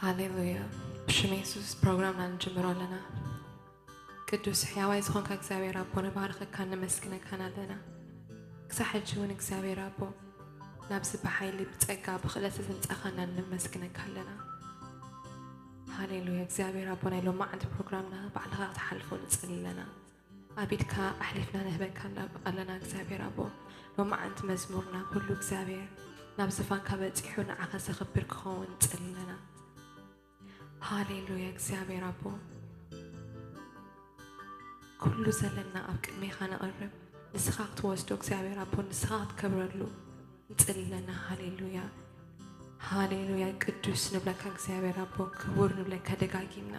ሃሌሉያ። ብሽም የሱስ ፕሮግራምና ንጅምሮ ኣለና። ቅዱስ ሕያዋይ ዝኾንካ እግዚኣብሔር ኣቦ፣ ንባርኸካን ነመስግነካን ኣለና። ክሳብ ሕጂ እውን እግዚኣብሔር ኣቦ፣ ናብዚ ብሓይሊ ብጸጋ ብኽእለት ዘምጻኻና ነመስግነካ ኣለና። ሃሌሉያ። እግዚኣብሔር ኣቦ፣ ናይ ሎማዓንቲ ፕሮግራምና ባዕልኻ ክትሓልፎ ንጽሊ ኣለና። ኣብ ኢድካ ኣሕሊፍና ንህበካ ኣለና እግዚኣብሔር ኣቦ። ሎማዓንቲ መዝሙርና ኩሉ እግዚኣብሔር ናብ ዝፋንካ በጺሑ ንዓኻ ዘኽብር ክኸውን ንጽሊ ኣለና። ሃሌሉያ። እግዚኣብሔር ኣቦ፣ ኩሉ ዘለና ኣብ ቅድሜኻ ነቕርብ። ንስኻ ክትወስዶ እግዚኣብሔር ኣቦ፣ ንስኻ ክትከብረሉ ንጽሊ ኣለና። ሃሌሉያ፣ ሃሌሉያ። ቅዱስ ንብለካ እግዚኣብሔር ኣቦ፣ ክቡር ንብለካ ደጋጊምና።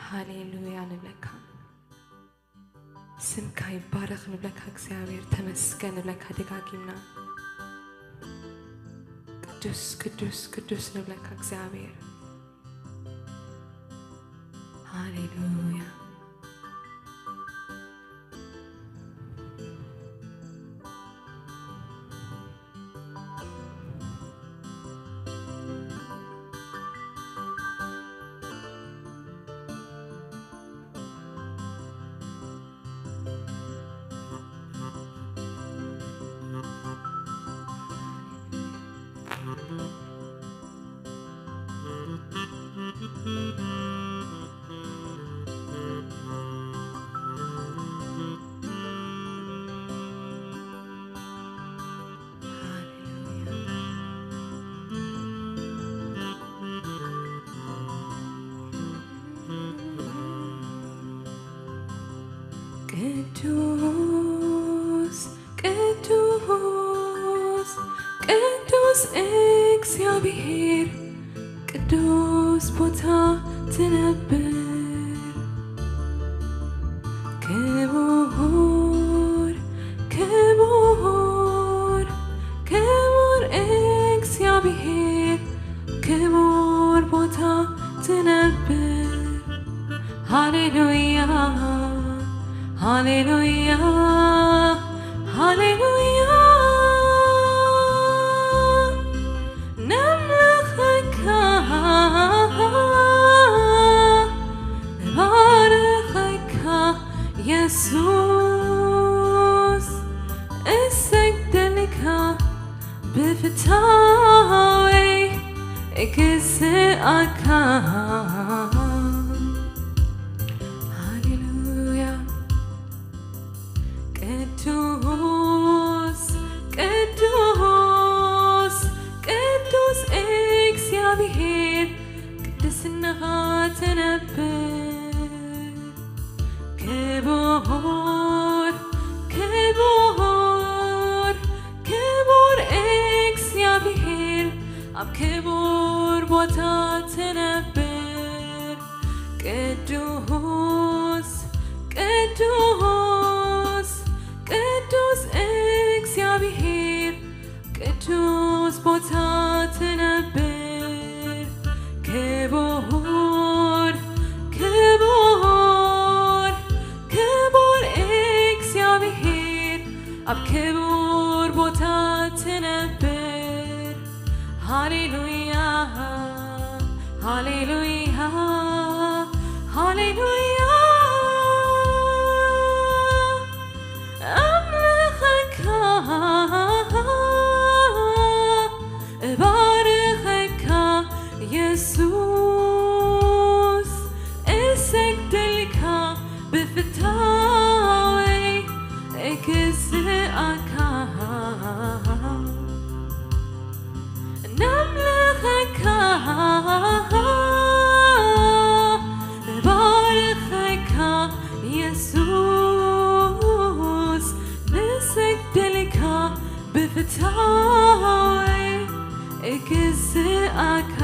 ሃሌሉያ ንብለካ። ስምካ ይባረኽ ንብለካ እግዚኣብሔር፣ ተመስገን ንብለካ ደጋጊምና። ቅዱስ፣ ቅዱስ፣ ቅዱስ ንብለካ እግዚኣብሔር። ሃሌሉያ። ቅዱስ ቅዱስ ቅዱስ እግዚኣብሔር ቅዱስ ቦታ ትነብር። ክቡር ክቡር ክቡር እግዚኣብሔር ክቡር ቦታ ትነብር። ሃሌሉያ ሃሌሉያ ሃሌሉያ። ነምልኸካ ንባርኸካ የሱስ፣ እሰግደልካ ብፍታወይ እግዝኣካ። ሃሌሉያ። ቅዱስ ቅዱስ ቅዱስ እግዚኣብሔር ቅድስናኻ ትነብር። ክቡር ክቡር ክቡር እግዚኣብሔር ኣብ ክቡር ቦታ ትነብር። ቅዱስ ቅዱስ ቅዱስ እግዚኣብሔር ቅዱስ ቦታ ትነብር። ክቡር ክቡር ክቡር እግዚኣብሔር ኣብ ክቡር ቦታ ትነብር። ሃሌሉያ ሃሌሉያ ሃሌሉያ። ኣምልኸካ እባርኸካ የሱስ፣ እሰግደልካ ብፍታወይ እግዝኣካ። ነምልኸካ እባርኸካ የሱስ፣ ንሰግደልካ ብፍታወይ እግዝኣካ።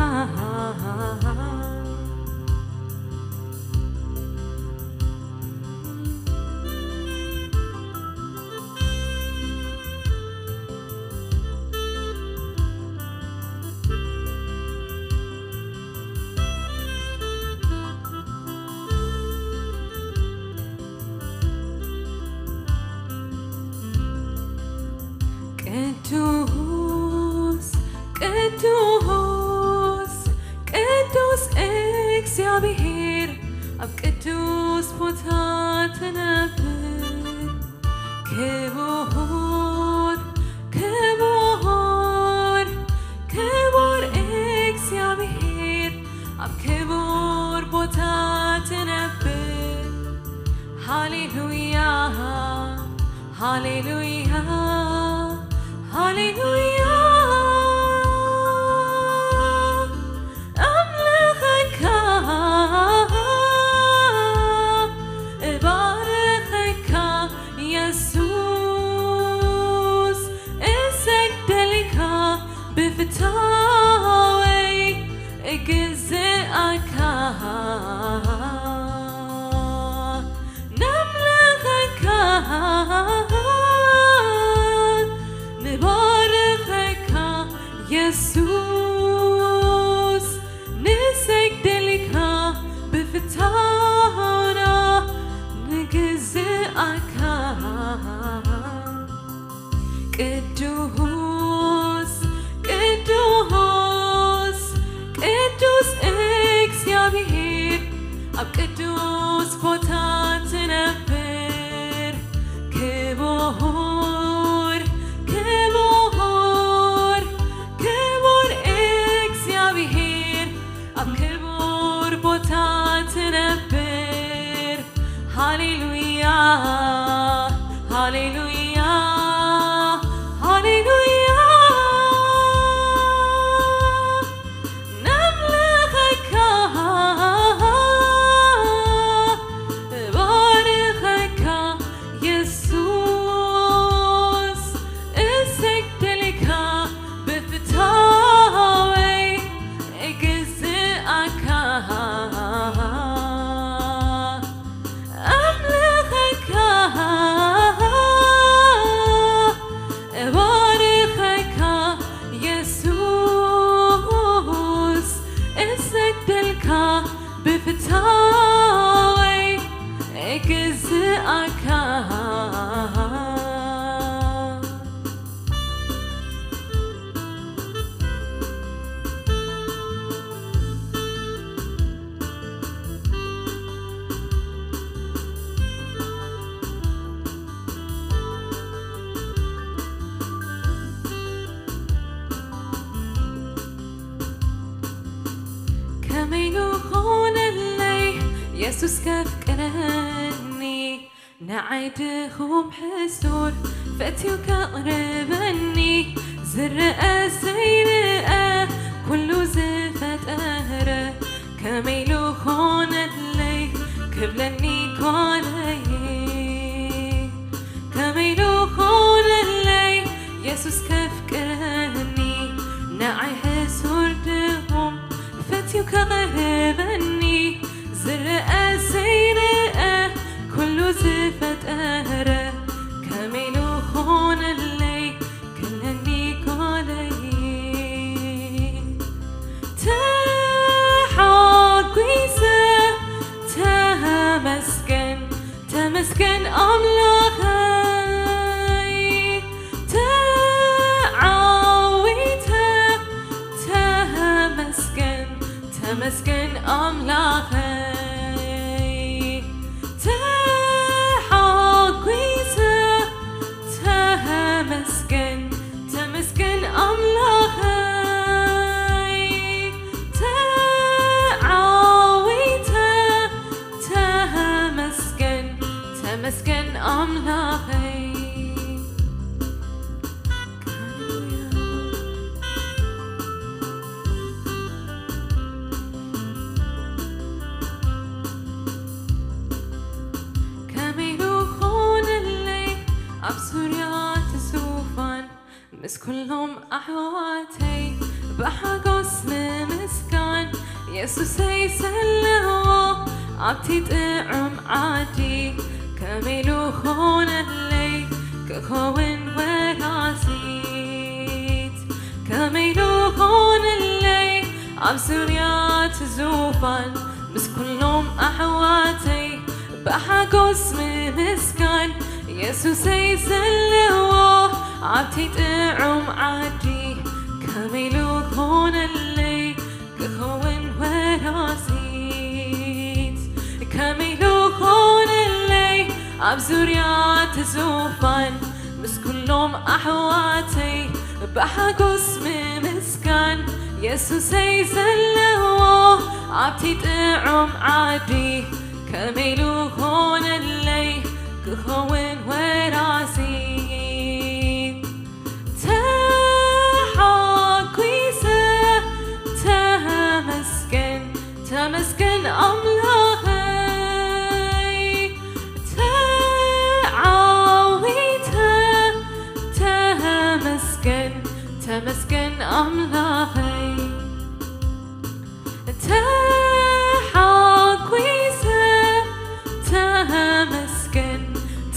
እግዚኣብሔር ኣብ ቅዱስ ቦታ ትነብር። ክቡር፣ ክቡር፣ ክቡር እግዚኣብሔር ኣብ ክቡር ቦታ ትነብር። ሃሌሉያ፣ ሃሌሉያ፣ ሃሌሉያ። ኣምልኸካ፣ እባርኸካ የሱስ፣ እሰግደልካ ብፍታወይ እግዝኣካ። ነምልኸካ፣ ንባርኸካ የሱስ፣ ንሰግደልካ ብፍታውና ንግዝኣካ። ቅዱስ፣ ቅዱስ፣ ቅዱስ እግዚኣብሔር ኣብ ቅዱስ ቦታ ትነብር። ክቡር፣ ክቡር፣ ክቡር እግዚኣብሔር ኣብ ክቡር ቦታ ትነብር። ሃሌሉያ፣ ሃሌሉያ፣ ሃሌሉያ። ነምልኸካ፣ እባርኸካ የሱስ፣ እሰግደልካ ብፍታወይ እግዝኣካ። ኣምልኸካ፣ እባርኸካ የሱስ፣ እሰግደልካ ብፍታወይ እግዝኣካ። ከመይ ንኾነለይ የሱስ ከፍቅረኒ፣ ንዓይ ድኹም ሕሱር ፈትዩ ከቕርበኒ፣ ዝረአ ዘይረአ ኩሉ ዝፈጠረ፣ ከመይ ንኾነለይ ክብለኒ ጓለይ። ከመይ ንኾነለይ የሱስ ከፍቅረኒ፣ ንዓይ ሕሱር ድኹም ፈትዩ ከቕርበኒ፣ ዝረአ ዘይረአ ኩሉ ዝፈጠረ፣ ከመይ ንኾነለይ ክብለኒ ጓለይ። ተሓጒሰ፣ ተመስገን፣ ተመስገን ኣምላኸይ። ተዓዊተ፣ ተመስገን፣ ተመስገን ኣምላኸይ። ተሓጒሰ፣ ተመስገን፣ ተመስገን ኣምላኸይ። ተዓዊተ፣ ተመስገን፣ ተመስገን ኣምላኸይ። ከመይ ንኾነለይ ኣብ ዙርያ እቲ ዙፋን ምስ ኩሎም ኣሕዋተይ ብሓጎስ ምምስጋን፣ የሱሰይ ዘለዎ ኣብቲ ጥዑም ዓዲ። ከመይ ንኾነለይ ክኸውን ወራሲት፣ ከመይ ንኾነለይ ኣብ ዙርያ እቲ ዙፋን ምስ ኩሎም ኣሕዋተይ ብሓጎስ ምምስጋን፣ የሱሰይ ዘለዎ ኣብቲ ጥዑም ዓዲ። ከመይ ንኾነለይ ክኸውን ወራሲ። ከመይ ኢሉ ኾነለይ ኣብ ዙርያ እቲ ዙፋን፣ ምስ ኩሎም ኣሕዋተይ ብሓጎስ ምምስጋን። የሱሰይ ዘለዎ ኣብቲ ጥዑም ዓዲ፣ ከመይ ኢሉ ኾነለይ ክኸውን ወራሲ። ተሓጒሰ ተመስገን፣ ተመስገን ኣምላኸይ። ተዓዊተ ተመስገን፣ ተመስገን ኣምላኸይ። ተሓጒሰ ተመስገን፣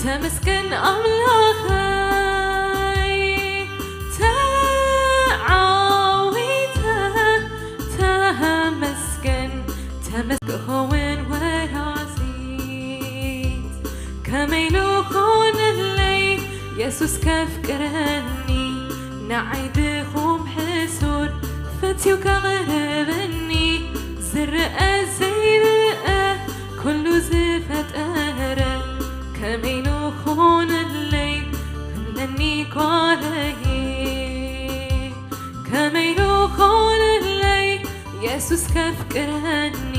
ተመስገን ኣምላኸይ። ተዓዊተ ተመስገን፣ ተመስገን ክኸውን ወራሲት። ከመይ ኢሉ ኾነለይ የሱስ ከፍቅረኒ፣ ንዓይ ድኹም ሕሱር ፈትዩ ከቕርበኒ። ዝረአ ዘይረአ ኩሉ ዝፈጠረ፣ ከመይ ኢሉ ኾነለይ ክብለኒ ጓለየ። ከመይ ኢሉ ኾነለይ የሱስ ከፍቅረኒ፣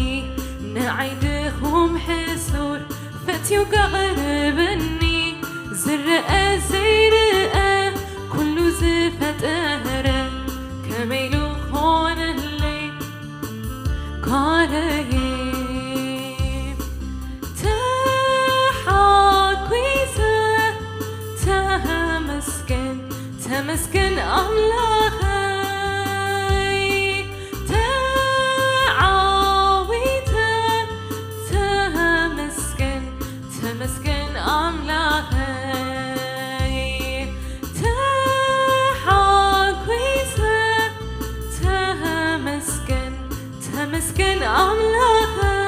ንዓይ ድኹም ሕሱር ፈትዩ ከቕርበኒ። ዝረአ ዘይረአ ኩሉ ዝፈጠረ፣ ከመይ ኢሉ ኾነለይ ጓለየ። ተሓጒሰ ተመስገን፣ ተመስገን ኣምላኸይ። ተዓዊተ ተመስገን፣ ተመስገን ኣምላኸይ። ተሓጒሰ ተመስገን፣ ተመስገን ኣምላኸይ።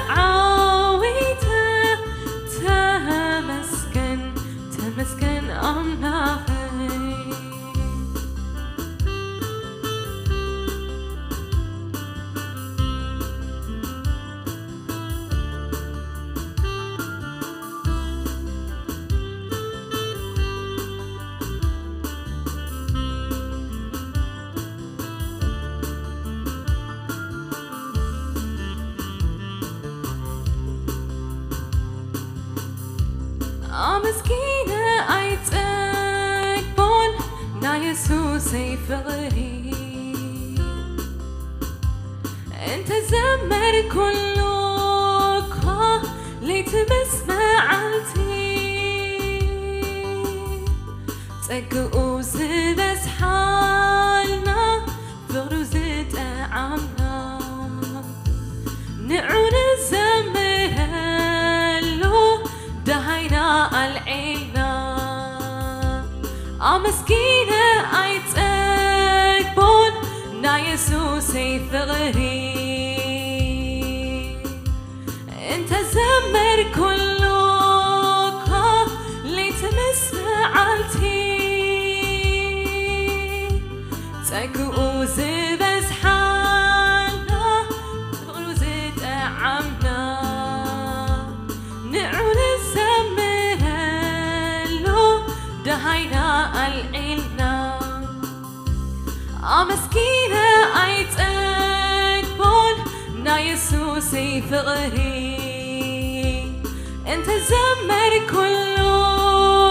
ተዓዊተ ተመስገን፣ ተመስገን ኣምላኸይ። ኣመስጊነ ኣይጸግቦን ናይ የሱሰይ ፍቕሪ፣ እንተዘመርኩሉ እኳ ለይቲ ምስ መዓልቲ፣ ጸግኡ ዝበዝሓልና ፍቕሩ ዝጠዓምና፣ ንዑ ንዘምረሉ ደሃይና ኣልዒልና። ኣመስጊነ ኣይጸግቦን ናይ የሱሰይ ፍቕሪ፣ እንተዘመርኩሉ እኳ ለይቲ ምስ መዓልቲ፣ ጸግኡ ዝበዝሓልና ፍቕሩ ዝጠዓምና፣ ንዑ ንዘምረሉ ደሃይና ኣልዒልና። ኣመስጊነ ኣይጸግቦን ናይ የሱሰይ ፍቕሪ፣ እንተዘመርኩሉ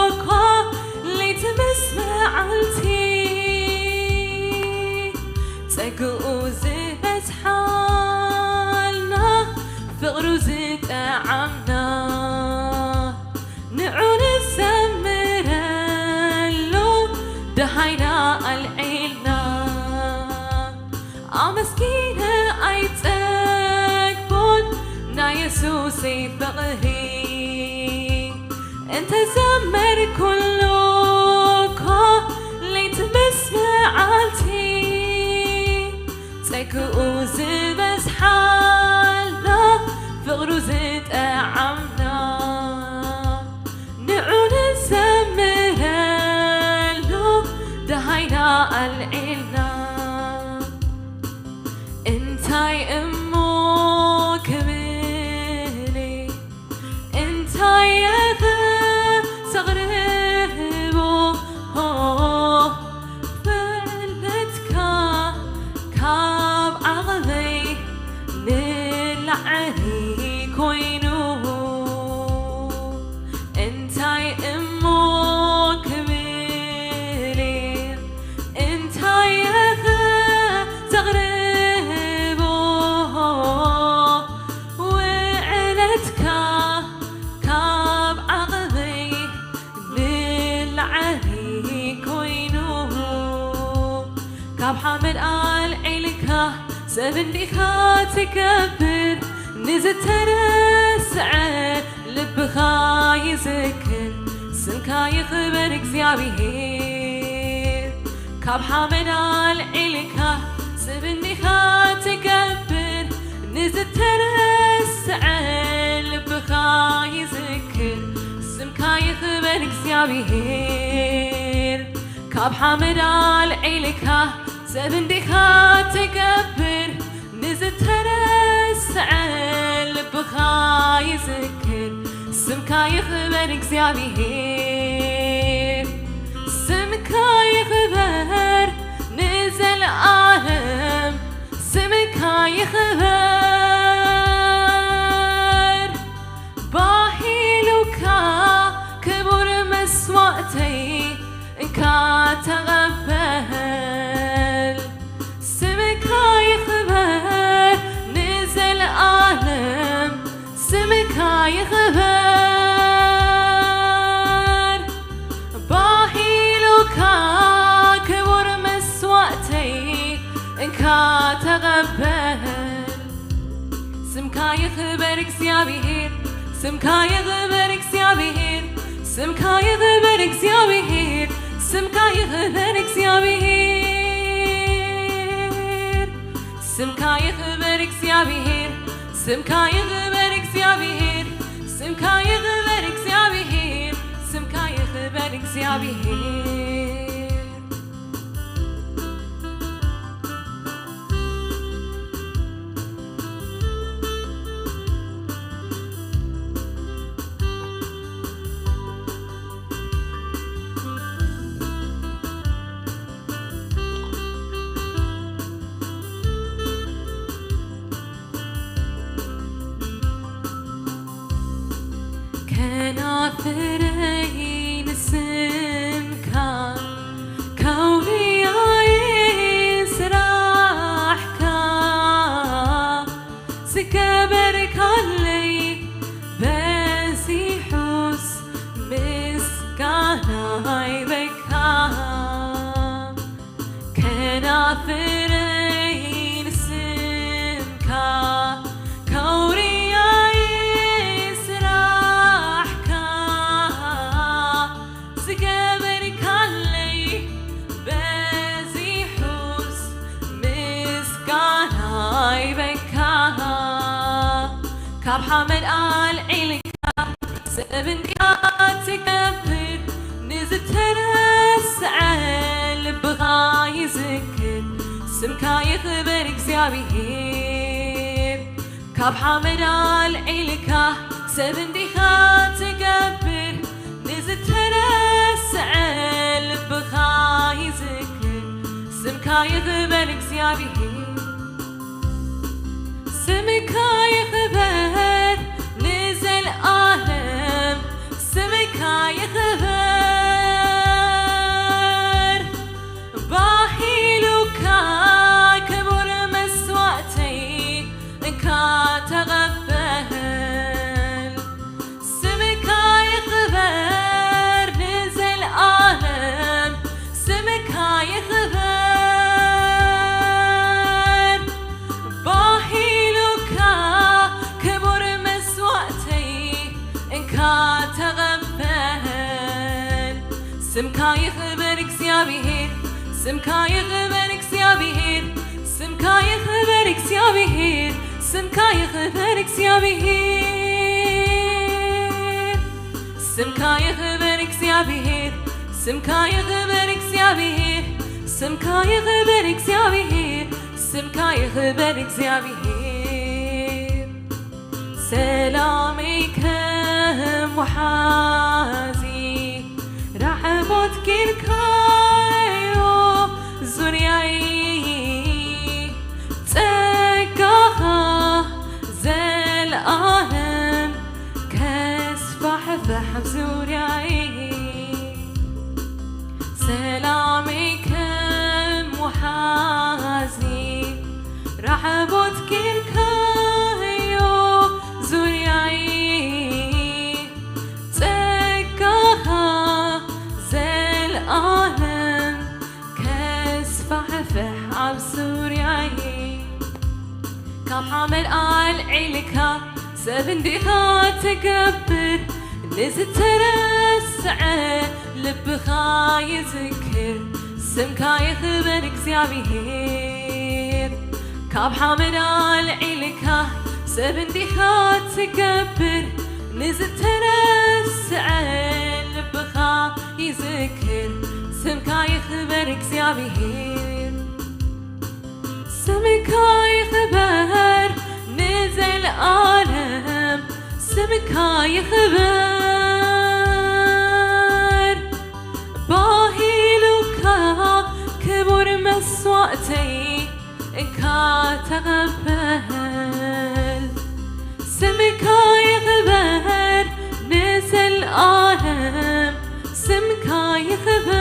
እኳ ለይቲ ምስ መዓልቲ፣ ጸግኡ ዝበዝሓልና ፍቕሩ ዝጠዓምና፣ ንዑ ንዘምረሉ ደሃይና ኣልዒልና። ኣመስጊነ ኣይጸግቦን ናይ የሱሰይ ፍቕሪ፣ እንተዘመርኩሉ እኳ ለይቲ ምስ መዓልቲ፣ ጸግኡ ዝበዝሓልና ፍቕሩ ዝጠዓምና፣ ንዑ ንዘምረሉ ደሃይና ኣልዒልና። እንታይ እም ኣልዒልካ ሰብ እንዲኻ ትገብር፣ ንዝተረስዐ ልብኻ ይዝክር። ስምካ ይኽበር እግዚኣብሔር። ካብ ሓመድ ኣልዒልካ ሰብ እንዲኻ ትገብር፣ ንዝተረስዐ ልብኻ ይዝክር። ስምካ ይኽበር እግዚኣብሔር። ካብ ሓመድ ኣልዒልካ ሰብ እንዲኻ ትገብር፣ ንዝተረስዐ ልብኻ ይዝክር። ስምካ ይኽበር እግዚኣብሔር። ስምካ ይኽበር ንዘለኣለም። ስምካ ይኽበር። ባሂሉካ ክቡር መስዋእተይ እንካ ተቐበል። ስምካ ይኽበር ንዘለኣለም። ስምካ ይኽበር። ባሂሉካ ክቡር መስዋእተይ እንካ ተቐበል። ስምካ ይኽበር እግዚኣብሔር። ስምካ ይኽበር እግዚኣብሔር። ስምካ ይኽበር እግዚኣብሔር። ስምካ ይኽበር እግዚኣብሔር። ስምካ ይኽበር እግዚኣብሔር። ስምካ ይኽበር እግዚኣብሔር። ስምካ ይኽበር እግዚኣብሔር። ስምካ ይኽበር እግዚኣብሔር። ከናፍረይ ንስምካ ከውርያይ ስራሕካ ዝገበርካለይ በዚሑስ ምስጋናይ በካ። ከናፍረይ ንስምካ ከውርያይ ስራሕካ ዝገበርካለይ በዚሑስ ምስጋናይ በካ። ካብ ሓመድ ኣልዒልካ ሰብ እንዲኻ ትገብር፣ ንዝተረስዐ ልብኻ ይዝክር። ስምካ ይኽበር እግዚኣብሔር። ካብ ሓመድ ኣልዒልካ ሰብ እንዲኻ ትገብር፣ ንዝተረስዐ ልብኻ ይዝክር። ስምካ ይኽበር እግዚኣብሔር። ስምካ ይኽበር ንዘለኣለም። ስምካ ይኽበር። ባሂሉካ ክቡር መስዋእተይ እንካ ተቐበል። ስምካ ይኽበር ንዘለኣለም። ስምካ ይኽበር። ባሂሉካ ክቡር መስዋእተይ እንካ ተቐበል። ስምካ ይኽበር እግዚኣብሔር። ስምካ ይኽበር እግዚኣብሔር። ስምካ ይኽበር እግዚኣብሔር። ስምካ ይኽበር እግዚኣብሔር። ስምካ ይኽበር እግዚኣብሔር። ስምካ ይኽበር እግዚኣብሔር። ስምካ ይኽበር እግዚኣብሔር። ስምካ ይኽበር እግዚኣብሔር። ሰላመይ ከም ወሓዚ ራሕቦት ጌርካዮ ዙርያይ። ጸጋኻ ዘልኣለም ከስፋሕፍሕ ኣብ ዙርያይ። ሰላመይ ከም ወሓዚ ራሕቦት ጌርካዮ ዙርያይ። ጸጋኻ ዘልኣለም ከስፋሕፍሕ ኣብ ካብ ሓመድ ኣልዒልካ ሰብ እንዲኻ ትገብር፣ ንዝተረስዐ ልብኻ ይዝክር። ስምካ ይኽበር እግዚኣብሔር። ካብ ሓመድ ኣልዒልካ ሰብ እንዲኻ ትገብር፣ ንዝተረስዐ ልብኻ ይዝክር። ስምካ ይኽበር እግዚኣብሔር። ስምካ ይኽበር ንዘለኣለም፣ ስምካ ይኽበር። ባሂሉካ ክቡር መስዋእተይ እንካ ተቐበል። ስምካ ይኽበር ንዘለኣለም፣ ስምካ ይኽበር።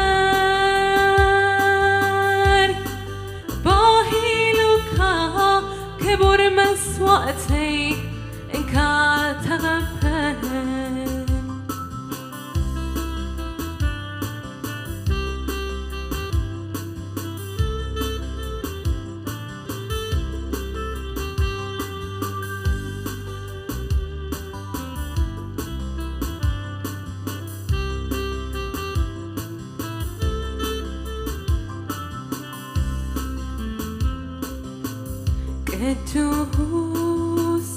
ባሂሉካ ክቡር መስዋእተይ እንካ ተቐበል። ቅዱስ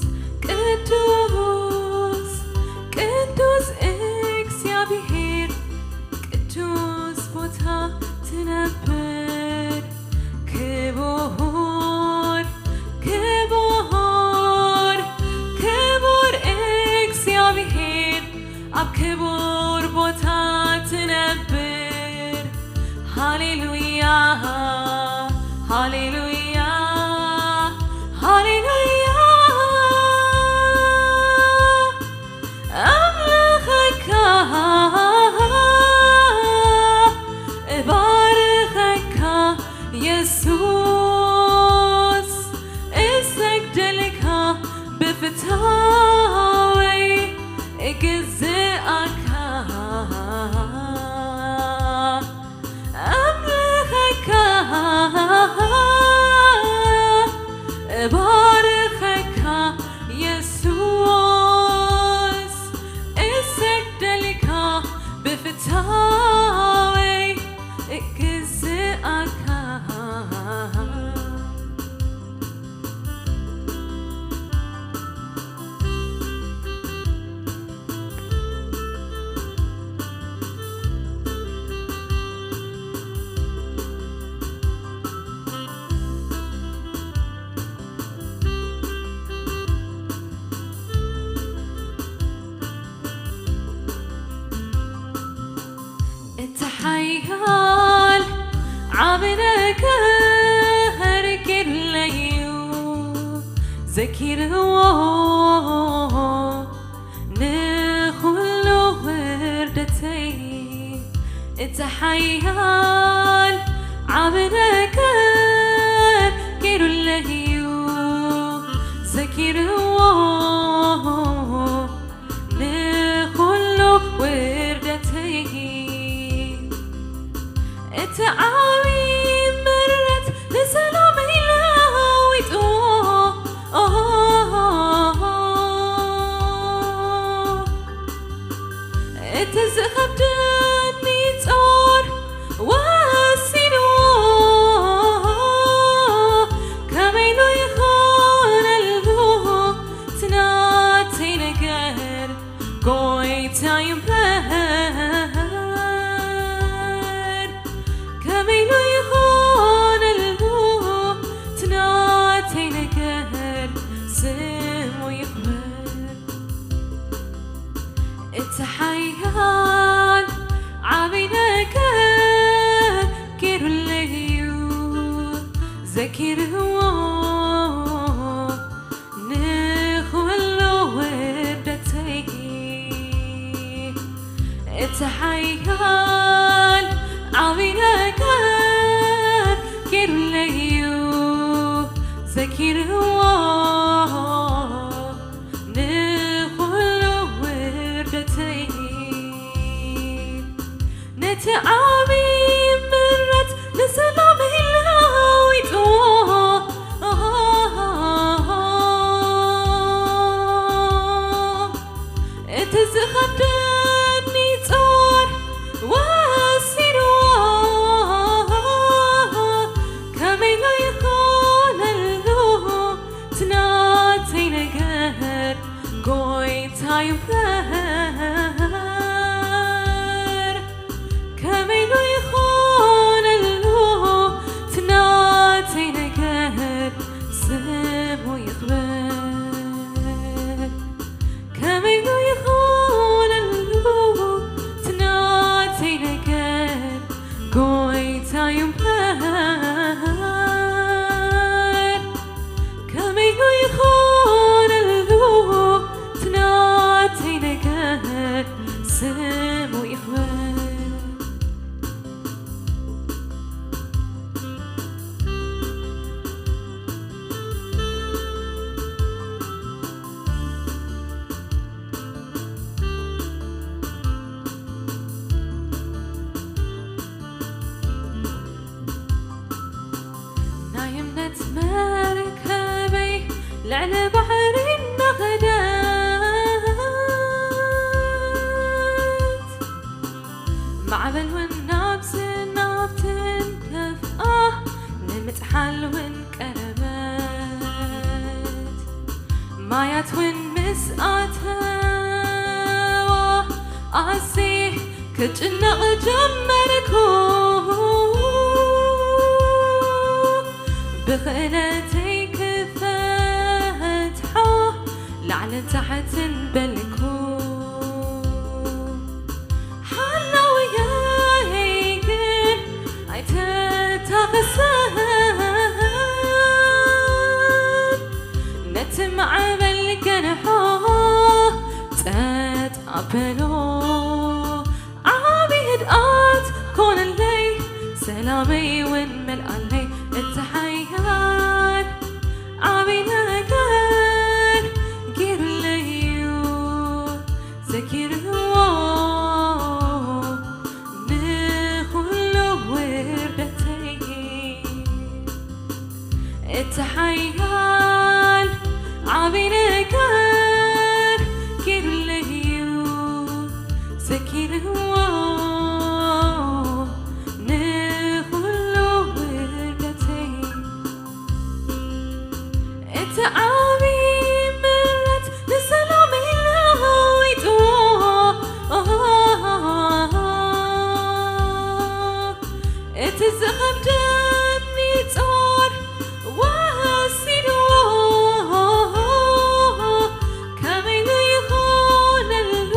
ቅዱስ ቅዱስ እግዚኣብሔር፣ ቅዱስ ቦታ ትነብር። ክቡር ክቡር ክቡር እግዚኣብሔር፣ ኣብ ክቡር ቦታ ትነብር። ሃሌሉያ ሃሌሉያ ሃሌሉያ። ኣምልኸካ እባርኸካ የሱስ፣ እሰግደልካ ብፍታወይ እግዝኣካ። ኣምልኸካ እባርኸካ የሱስ፣ እሰግደልካ ብፍታወይ እግዝኣካ። እቲ ሓያል ዓቢ ነገር ጌርለዩ ዘኪርዎ ንኹሉ ውርደተይ። እቲ ሓያል ዓቢ ነገር ጌሩለዩ ዘኪርዎ ንኹሉ ውርደተይ። እቲ ዓቢ ምረት ንሰላም ለዊጥዎ። እቲ ዝኸብደኒ ጾር ወሲድዎ። ከመይ ኢሉ ይኾነሉ እቲ ናተይ ነገር ጎይታይ እምበር። ከመይ ኢሉ ይኾነሉ እቲ ናተይ ነገር ስሙ ይኽበር። እቲ ሓያል ዓቢ ነገር ጌሩለዩ ዘኪርዎ ንኹሉ ውርደተይ። እቲ ሓያል ዓቢ ነገር ጌሩለዩ ዘኪርዎ ንኹሉ ውርደተይ። ነቲ ዓቢ ምረት ንሰላም ለዊጥዎ። ይንበር፣ ከመይ ዶ ይኾነሉ እቲ ናተይ ነገር ስሙ ይኽበር። ከመይ ዶ ይኾነሉ እቲ ናተይ ነገር ጎይታ ይንበር። ከመይ ዶ ይኾነሉ እቲ ናተይ ነገር ስሙ ይኽበር። ናይ እምነት መርከበይ ልዕሊ ባሕሪ እናኸደት፣ ማዕበል እውን ናብዚ ናብትን ከፍኣ፣ ንምጥሓል እውን ቀረበት። ማያት እውን ምስ ኣተዋ ኣዝየ ክጭነቕ ጀመርኩ። ብኽእለተይ ክፈትሖ ላዕልን ታሕትን በልኩ። ሓላውያይ ግን ኣይተታኸሰን። ነቲ ማዕበል ገንሖ ጸጥ ኣበሎ። ዓቢ ህድኣት ኮነለይ፣ ሰላመይ እውን መልኣለይ። እቲ ሓያል ዓቢ ነገር ጌሩለይ እዩ፣ ዘኪርዎ ንኹሉ ውርደተይ። እቲ ሓያል ዓቢ ነገር ጌሩለይ እዩ፣ ዘኪርዎ ንኹሉ ውርደተይ። እቲ ዓቢ ምሕረት ንሰላመይ ለዊጥዎ። እቲ ዝኸብደኒ ጾር ወሲድዎ። ከመይ ዶ ይኾነሉ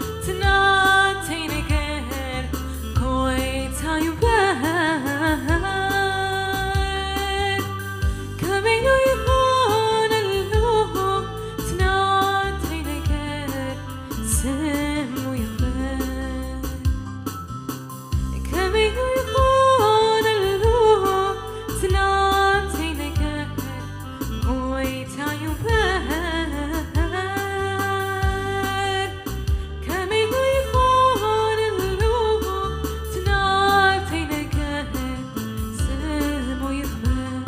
እቲ ናተይ ነገር ጎይታ ይንበር። ከመይ ዶ ይኾነሉ እቲ ናተይ ነገር ስሙ ይኽበር። ከመይ ዶ ይኾነሉ እቲ ናተይ ነገር ጎይታ ይንበር። ከመይ ዶ ይኾነሉ እቲ ናተይ ነገር ስሙ ይኽበር።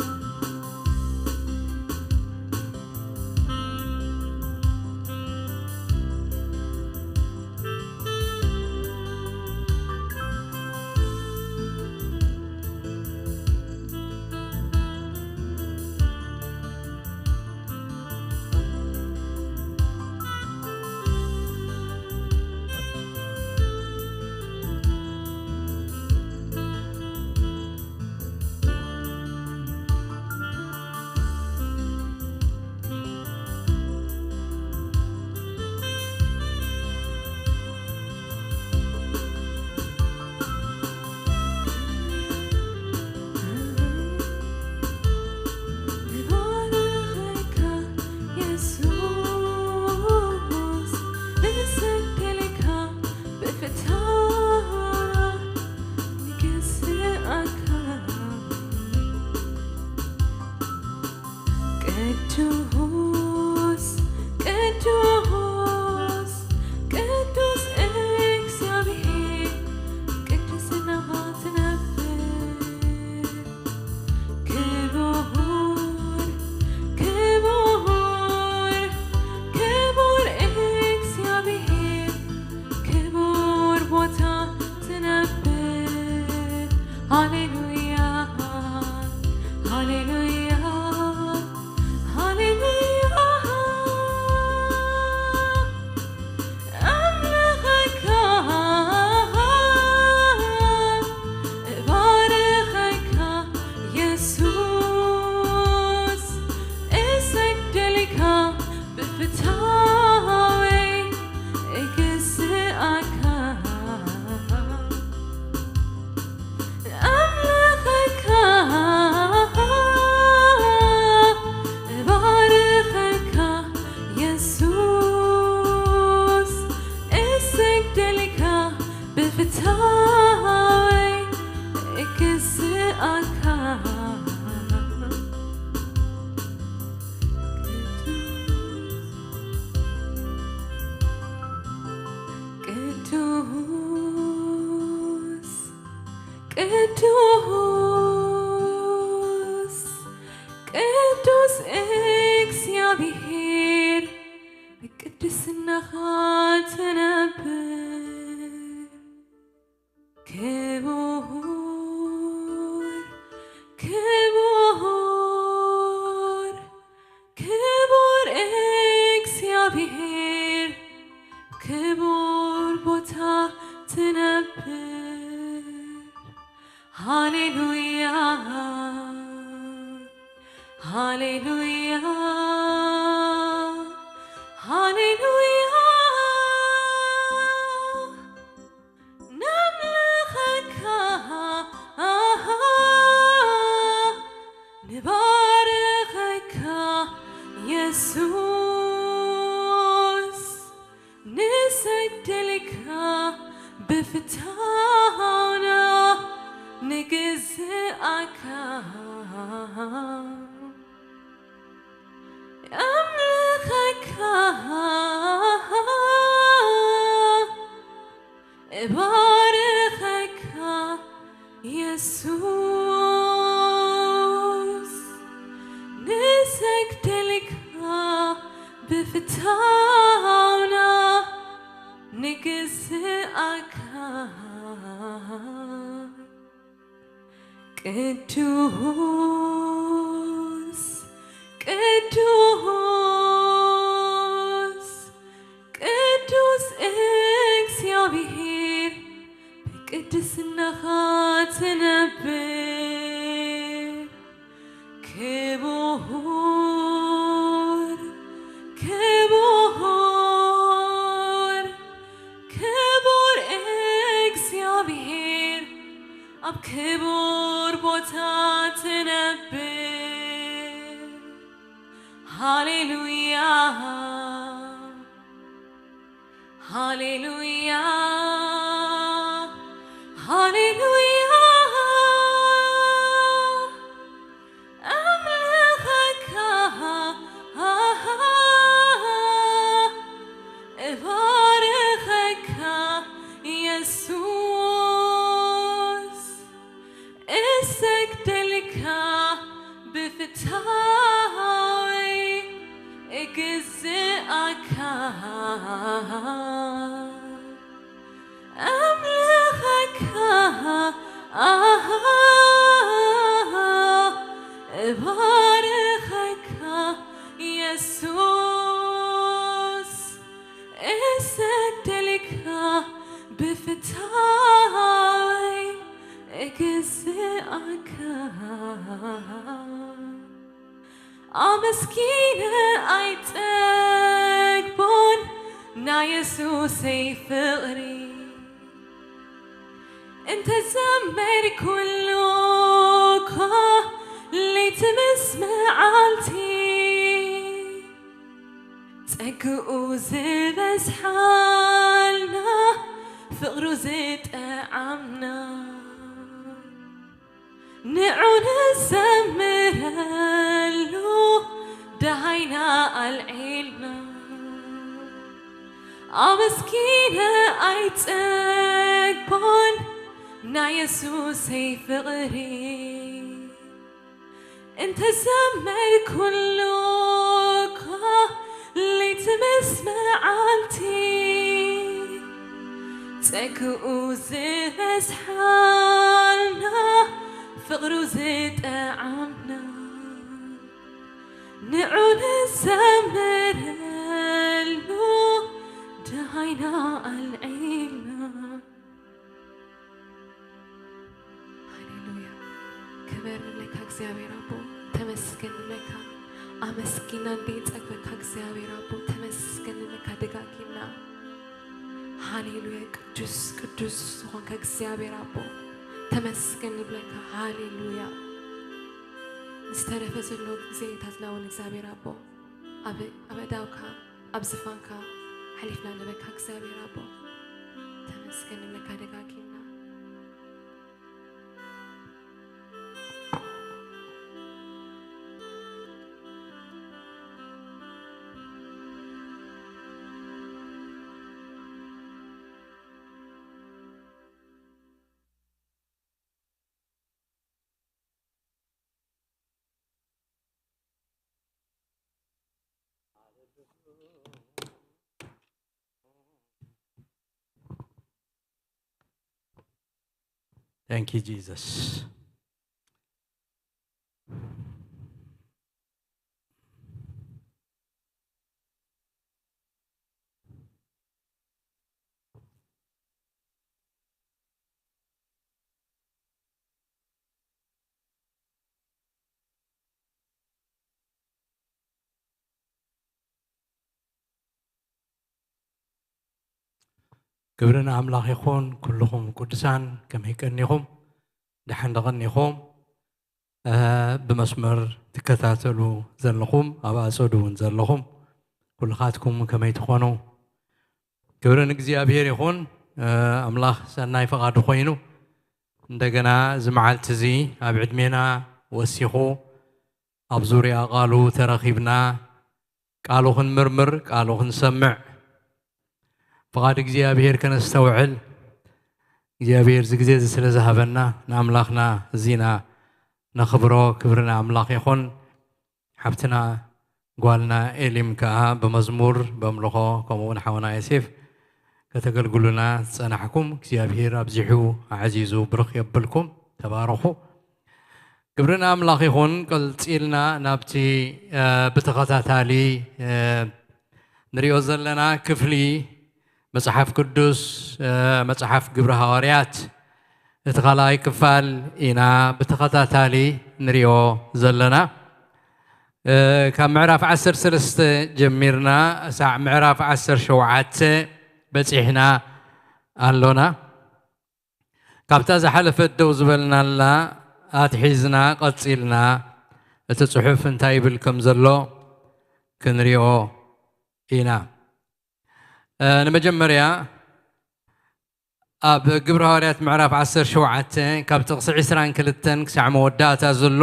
ንባርኸካ የሱስ፣ ንሰግደልካ ብፍታው ንገስኣካ። ቅዱስ፣ ቅዱስ፣ ቅዱስ እግዚኣብሔር ቅድስናኻ ትነብር። ክቡር፣ ክቡር፣ ክቡር እግዚኣብሔር ክቡር ቦታ ትነብር። ሃሌሉያ፣ ሃሌሉያ፣ ሃሌሉያ። ቅዱስ እግዚኣብሔር፣ ብቅድስናኻ ትነብር። ክቡር፣ ክቡር፣ ክቡር እግዚኣብሔር፣ ክቡር ቦታ ትነብር። ሃሌሉያ፣ ሃሌሉያ፣ ሃሌሉያ። ነምልኸካ፣ ኣሃ፣ ንባርኸካ የሱስ፣ ንሰግደልካ ብፍታውና ንግዝኣካ። ኣምልኸካ፣ እባርኸካ የሱስ፣ ንሰግደልካ ብፍታውና ንግዝኣካ። ቅዱስ፣ ቅዱስ፣ ቅዱስ እግዚኣብሔር፣ ብቅድስናኻ ትነብር። ክቡር፣ ክቡር፣ ክቡር እግዚኣብሔር፣ ኣብ ክቡር ቦታ ትነብር። ሃሌሉያ፣ ሃሌሉያ፣ ሃሌሉያ። ኣምልኸካ፣ እባርኸካ የሱስ፣ እሰግደልካ ብፍትሃወይ እግዝኣካ። ኣምልኸካ፣ ኣሃ፣ እባርኸካ የሱስ፣ እሰግደልካ ብፍትሃወይ እግዝኣካ። ኣመስኪነ ኣይጸግቦን ናይ የሱሰይ ፍቕሪ፣ እንተዘመርኩሉ እኳ ለይቲ ምስ መዓልቲ፣ ጸግኡ ዝበዝሓልና፣ ፍቕሩ ዝጠዓምና፣ ንዑ ንዘምረሉ ደሃይና ኣልዒልና። ኣመስኪነ ኣይጸግቦን ናይ የሱሰይ ፍቕሪ፣ እንተዘመርኩሉ እኳ ለይቲ ምስ መዓልቲ፣ ጸግኡ ዝበዝሓልና፣ ፍቕሩ ዝጠዓምና፣ ንዑ ንዘምረሉ ደሃይና ኣልዒልና። ሃሌሉያ። ክብር ንብለካ እግዚኣብሔር ኣቦ፣ ተመስገን ንብለካ። ኣመስጊና እንድንጸግበካ እግዚኣብሔር ኣቦ፣ ተመስገን ንብለካ ደጋጊምና። ሃሌሉያ። ቅዱስ፣ ቅዱስ ዝኾንካ እግዚኣብሔር ኣቦ፣ ተመስገን ንብለካ። ሃሌሉያ። ዝተረፈ ዘሎ ግዜታትና እውን እግዚኣብሔር ኣቦ፣ ኣብ፣ ኣብ ኣእዳውካ፣ ኣብ ዝፋንካ ሓሊፍና ንበካ እግዚኣብሔር ኣቦ፣ ተመስገን ንብለካ ደጋጊምና። Thank you, Jesus. ክብሪ ንኣምላኽ ይኹን። ኩልኹም ቅዱሳን ከመይ ቀኒኹም? ደሓን ዶ ቀኒኹም? እ፣ ብመስመር ትከታተሉ ዘለኹም፣ ኣብ ኣጸዱ እውን ዘለኹም ኩልኻትኩም ከመይ ትኾኑ? ክብሪ ንእግዚኣብሔር ይኹን። እ፣ ኣምላኽ ሰናይ ፈቓዱ ኮይኑ እንደገና እዚ መዓልቲ እዚ ኣብ ዕድሜና ወሲኹ ኣብ ዙርያ ቃሉ ተረኺብና ቃሉ ክንምርምር፣ ቃሉ ክንሰምዕ፣ ፍቓድ እግዚኣብሔር ከነስተውዕል እግዚኣብሔር እዚ ግዜ እዚ ስለ ዝሃበና ንኣምላኽና እዚና ነኽብሮ። ክብሪ ንኣምላኽ ይኹን። ሓብትና ጓልና ኤሊም ከኣ ብመዝሙር፣ በምልኾ፣ ከምኡ እውን ሓውና ዮሴፍ ከተገልግሉና ዝጸናሕኩም እግዚኣብሔር ኣብዚሑ ኣዕዚዙ ብርኽ የብልኩም። ተባረኹ። ክብሪ ንኣምላኽ ይኹን። ቀጺልና ናብቲ፣ እ፣ ብተኸታታሊ፣ እ፣ ንሪኦ ዘለና ክፍሊ መጽሓፍ ቅዱስ፣ እ፣ መጽሓፍ ግብሪ ሃዋርያት እቲ ካልኣይ ክፋል ኢና ብተኸታታሊ ንሪኦ ዘለና። እ፣ ካብ ምዕራፍ ዓሰርተ ሰለስተ ጀሚርና ሳዕ ምዕራፍ ዓሰርተ ሸውዓተ በጺሕና ኣሎና። ካብታ ዝሓለፈት ደው ዝበልናላ ኣትሒዝና ቀጺልና እቲ ጽሑፍ እንታይ ይብል ከም ዘሎ ክንሪኦ ኢና። እ፣ ንመጀመርያ ኣብ ግብሪ ሃዋርያት ምዕራፍ ዓሰርተ ሸውዓተ ካብ ጥቕሲ ዕስራን ክልተን ክሳዕ መወዳእታ ዘሎ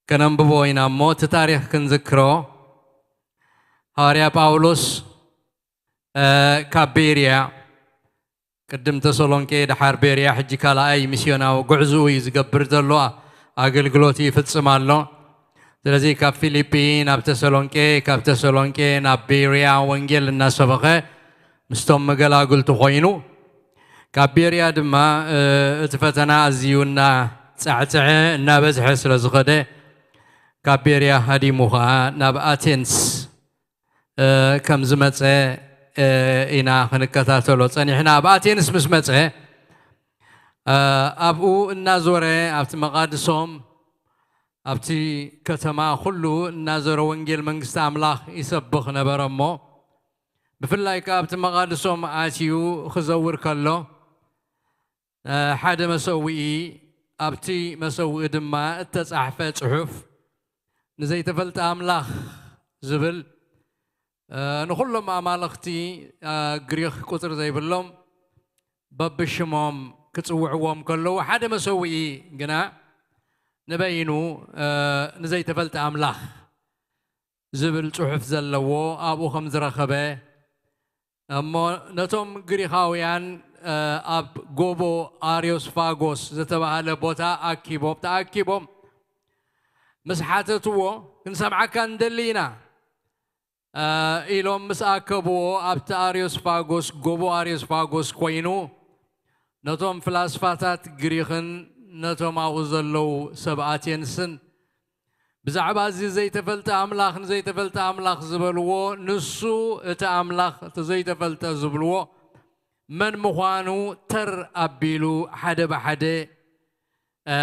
ከነንብቦ ኢና እሞ እቲ ታሪኽ ክንዝክሮ። ሃዋርያ ጳውሎስ፣ እ፣ ካብ ቤርያ ቅድም ተሰሎንቄ፣ ደሓር ቤርያ፣ ሕጂ ካልኣይ ሚስዮናዊ ጉዕዞኡ እዩ ዝገብር ዘሎ፣ ኣገልግሎት ይፍጽም ኣሎ። ስለዚ ካብ ፊሊጲ ናብ ተሰሎንቄ፣ ካብ ተሰሎንቄ ናብ ቤርያ ወንጌል እናሰበኸ ምስቶም መገላግልቱ ኮይኑ፣ ካብ ቤርያ ድማ፣ እ፣ እቲ ፈተና ኣዝዩ እናጻዕጽዐ እናበዝሐ ስለ ዝኸደ፣ ካብ ቤርያ ሃዲሙ ኸኣ ናብ ኣቴንስ እ፣ ከም ዝመጸ፣ እ፣ ኢና ክንከታተሎ ጸኒሕና። ኣብ ኣቴንስ ምስ መጸ፣ እ፣ ኣብኡ እናዞረ ኣብቲ መቓድሶም ኣብቲ ከተማ ኩሉ እናዞረ ወንጌል መንግስቲ ኣምላኽ ይሰብኽ ነበረ እሞ፣ ብፍላይ ከኣ ኣብቲ መቓድሶም ኣትዩ ክዘውር ከሎ፣ እ፣ ሓደ መሰውኢ፣ ኣብቲ መሰውኢ ድማ እተጻሕፈ ጽሑፍ ንዘይተፈልጠ ኣምላኽ ዝብል፣ እ፣ ንኹሎም ኣማልኽቲ፣ እ፣ ግሪኽ ቁጽሪ ዘይብሎም በብሽሞም ክጽውዕዎም ከለዉ፣ ሓደ መሰውኢ ግና ንበይኑ፣ እ፣ ንዘይተፈልጠ ኣምላኽ ዝብል ጽሑፍ ዘለዎ ኣብኡ ከም ዝረኸበ፣ እሞ ነቶም ግሪኻውያን፣ እ፣ ኣብ ጎቦ ኣርዮስፋጎስ ዝተባህለ ቦታ ኣኪቦም፣ ተኣኪቦም ምስ ሓተትዎ፣ "ክንሰምዓካ ንደሊ ኢና" እ፣ ኢሎም ምስ ኣከብዎ፣ ኣብቲ ኣርዮስፋጎስ፣ ጎቦ ኣርዮስፋጎስ ኮይኑ፣ ነቶም ፍላስፋታት ግሪኽን ነቶም ኣብኡ ዘለዉ ሰብ ኣቴንስን ብዛዕባ እዚ ዘይተፈልጠ ኣምላኽ፣ ንዘይተፈልጠ ኣምላኽ ዝበልዎ፣ ንሱ እቲ ኣምላኽ፣ እቲ ዘይተፈልጠ ዝብልዎ መን ምዃኑ ተር ኣቢሉ ሓደ ብሓደ፣ እ፣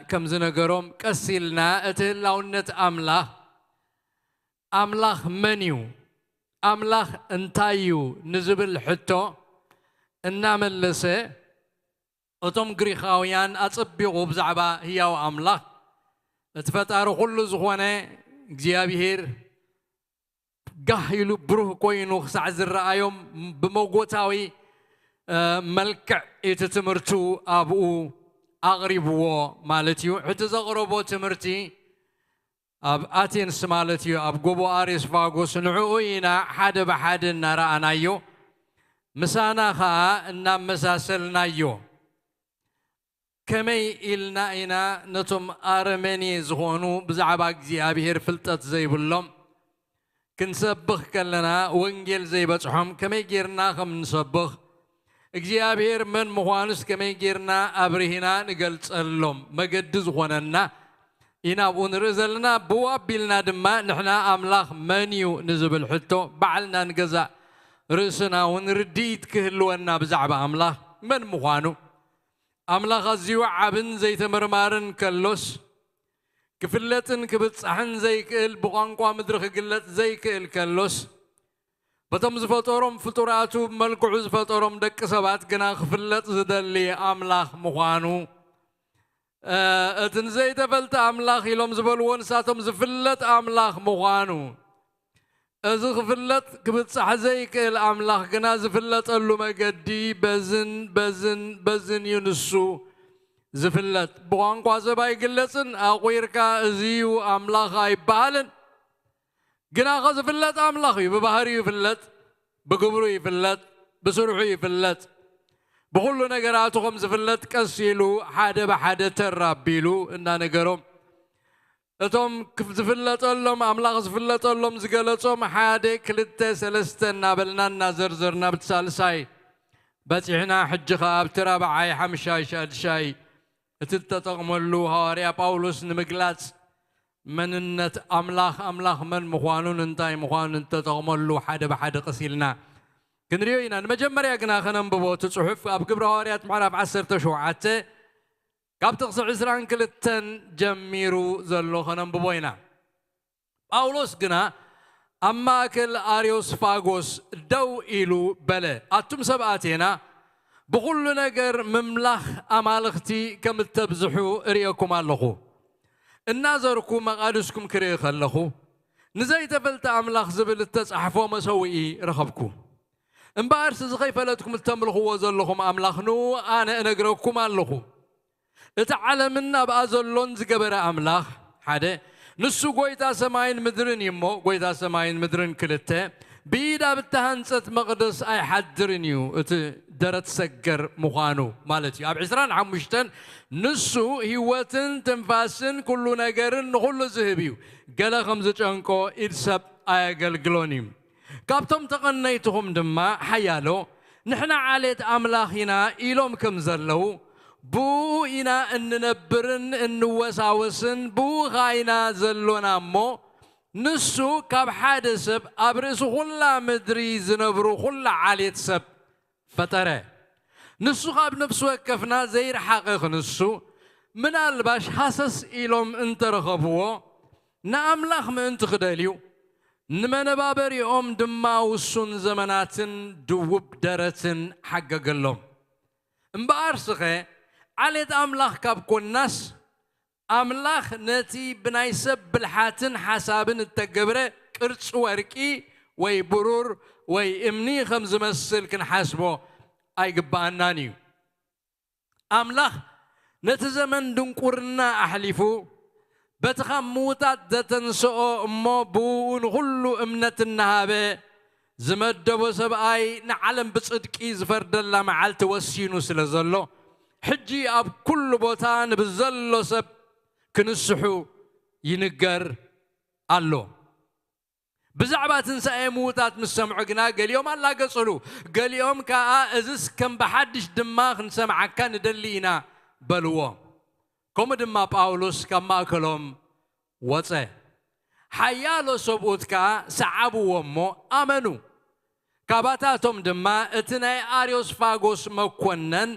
ከም ዝነገሮም፣ ቀስ ኢልና እቲ ህላውነት ኣምላኽ፣ ኣምላኽ መን እዩ? ኣምላኽ እንታይ እዩ? ንዝብል ሕቶ እናመለሰ፣ እቶም ግሪኻውያን ኣጸቢቑ ብዛዕባ ህያው ኣምላኽ፣ እቲ ፈጣሪ ኩሉ ዝኾነ እግዚኣብሄር ጋህ ኢሉ ብሩህ ኮይኑ ክሳዕ ዝረኣዮም ብመጎታዊ፣ እ፣ መልክዕ እቲ ትምህርቱ ኣብኡ ኣቕሪብዎ ማለት እዩ። እቲ ዘቕረቦ ትምህርቲ ኣብ ኣቴንስ ማለት እዩ፣ ኣብ ጎቦ ኣሬስፋጎስ ንዕኡ ኢና ሓደ ብሓደ እናረኣናዮ፣ ምሳና ኸኣ እናመሳሰልናዮ። ከመይ ኢልና ኢና ነቶም ኣረመኔ ዝኾኑ ብዛዕባ እግዚኣብሔር ፍልጠት ዘይብሎም፣ ክንሰብኽ ከለና ወንጌል ዘይበጽሖም ከመይ ጌርና ከም ንሰብኽ እግዚኣብሔር መን ምዃኑስ ከመይ ጌርና ኣብርሂና ንገልጸሎም መገዲ ዝኾነና ኢና ኣብኡ ንርኢ ዘለና። ብኡ ኣቢልና ድማ ንሕና ኣምላኽ መን እዩ ንዝብል ሕቶ ባዕልና ንገዛእ ርእስና እውን ርድኢት ክህልወና ብዛዕባ ኣምላኽ መን ምዃኑ ኣምላኽ ኣዝዩ ዓብን ዘይተመርማርን ከሎስ ክፍለጥን ክብጻሕን ዘይክእል ብቋንቋ ምድሪ ክግለጽ ዘይክእል ከሎስ በቶም ዝፈጠሮም ፍጡራቱ ብመልክዑ ዝፈጠሮም ደቂ ሰባት ግና ክፍለጥ ዝደሊ ኣምላኽ ምዃኑ እቲ ንዘይተፈልጠ ኣምላኽ ኢሎም ዝበልዎ ንሳቶም ዝፍለጥ ኣምላኽ ምዃኑ እዚ ክፍለጥ ክብጻሕ ዘይክእል ኣምላኽ ግና ዝፍለጠሉ መገዲ በዝን በዝን በዝን እዩ ንሱ ዝፍለጥ። ብቋንቋ ሰብ ኣይግለጽን፣ ኣቑርካ እዚ እዩ ኣምላኽ ኣይበሃልን። ግና ኸ ዝፍለጥ ኣምላኽ እዩ። ብባህሪኡ ይፍለጥ፣ ብግብሩ ይፍለጥ፣ ብስርሑ ይፍለጥ። ብኹሉ ነገራቱ ከም ዝፍለጥ ቀስ ኢሉ ሓደ ብሓደ ተር ኣቢሉ እናነገሮም እቶም ክፍ- ዝፍለጠሎም ኣምላኽ ዝፍለጠሎም ዝገለጾም ሓደ ክልተ ሰለስተ እናበልና እናዘርዘርና ብቲ ሳልሳይ በጺሕና። ሕጂ ኸኣ ኣብቲ ራብዓይ ሓምሻይ ሻድሻይ እቲ እተጠቕመሉ ሃዋርያ ጳውሎስ ንምግላጽ መንነት ኣምላኽ ኣምላኽ መን ምዃኑን እንታይ ምዃኑን እተጠቕመሉ ሓደ ብሓደ ቀስ ኢልና ክንሪኦ ኢና። ንመጀመርያ ግና ከነንብቦ እቲ ጽሑፍ ኣብ ግብሪ ሃዋርያት ምዕራፍ ዓሰርተ ሸውዓተ ካብ ጥቕሲ ዕስራን ክልተን ጀሚሩ ዘሎ ከነንብቦ ኢና። ጳውሎስ ግና ኣብ ማእከል ኣርዮስፋጎስ ደው ኢሉ በለ፣ ኣቱም ሰብ ኣቴና፣ ብኹሉ ነገር ምምላኽ ኣማልኽቲ ከም እተብዝሑ እርእየኩም ኣለኹ። እናዘርኩ መቓድስኩም ክርኢ ከለኹ፣ ንዘይተፈልጠ ኣምላኽ ዝብል እተጻሕፎ መሰውኢ ረኸብኩ። እምበኣርስ እዚ ኸይፈለጥኩም እተምልኽዎ ዘለኹም ኣምላኽ ንኡ ኣነ እነግረኩም ኣለኹ። እቲ ዓለምን ኣብኣ ዘሎን ዝገበረ ኣምላኽ ሓደ፣ ንሱ ጐይታ ሰማይን ምድርን እዩ እሞ፣ ጐይታ ሰማይን ምድርን ክልተ፣ ብኢድ ኣብ እተሃንጸት መቕደስ ኣይሓድርን እዩ፣ እቲ ደረት ሰገር ምዃኑ ማለት እዩ። ኣብ ዕስራን ሓሙሽተን ንሱ ህይወትን ትንፋስን ኩሉ ነገርን ንኹሉ ዝህብ እዩ፣ ገለ ከም ዝጨንቆ ኢድ ሰብ ኣየገልግሎን እዩ። ካብቶም ተቐነይትኹም ድማ ሓያሎ ንሕና ዓሌት ኣምላኽ ኢና ኢሎም ከም ዘለዉ፣ ብኡ ኢና እንነብርን እንወሳወስን፣ ብኡ ኸኣ ኢና ዘሎና እሞ፣ ንሱ ካብ ሓደ ሰብ ኣብ ርእሲ ኹላ ምድሪ ዝነብሩ ኹላ ዓሌት ሰብ ፈጠረ። ንሱ ካብ ነፍሲ ወከፍና ዘይረሓቐ ክንሱ፣ ምናልባሽ ሃሰስ ኢሎም እንተረኸብዎ፣ ንኣምላኽ ምእንቲ ክደልዩ፣ ንመነባበሪኦም ድማ ውሱን ዘመናትን ድውብ ደረትን ሓገገሎም። እምበኣርስኸ፣ ዓሌት ኣምላኽ ካብ ኮንናስ፣ ኣምላኽ ነቲ ብናይ ሰብ ብልሓትን ሓሳብን እተገብረ ቅርጺ ወርቂ ወይ ብሩር ወይ እምኒ ከም ዝመስል ክንሓስቦ ኣይግብኣናን እዩ። ኣምላኽ ነቲ ዘመን ድንቁርና ኣሕሊፉ፣ በቲ ካብ ምዉታት ዘተንስኦ እሞ ብእኡ ንኹሉ እምነት እናሃበ ዝመደቦ ሰብኣይ ንዓለም ብጽድቂ ዝፈርደላ መዓልቲ ወሲኑ ስለ ዘሎ፣ ሕጂ ኣብ ኩሉ ቦታ ንብዘሎ ሰብ ክንስሑ ይንገር ኣሎ። ብዛዕባ ትንሳኤ ምዉታት ምስ ሰምዑ ግና ገሊኦም ኣላገጹሉ፣ ገሊኦም ከኣ እዝስ ከም ብሓድሽ ድማ ክንሰምዓካ ንደሊ ኢና በልዎ። ከምኡ ድማ ጳውሎስ ካብ ማእከሎም ወጸ። ሓያሎ ሰብኡት ከኣ ሰዓብዎ እሞ ኣመኑ። ካባታቶም ድማ እቲ ናይ ኣርዮስፋጎስ መኮነን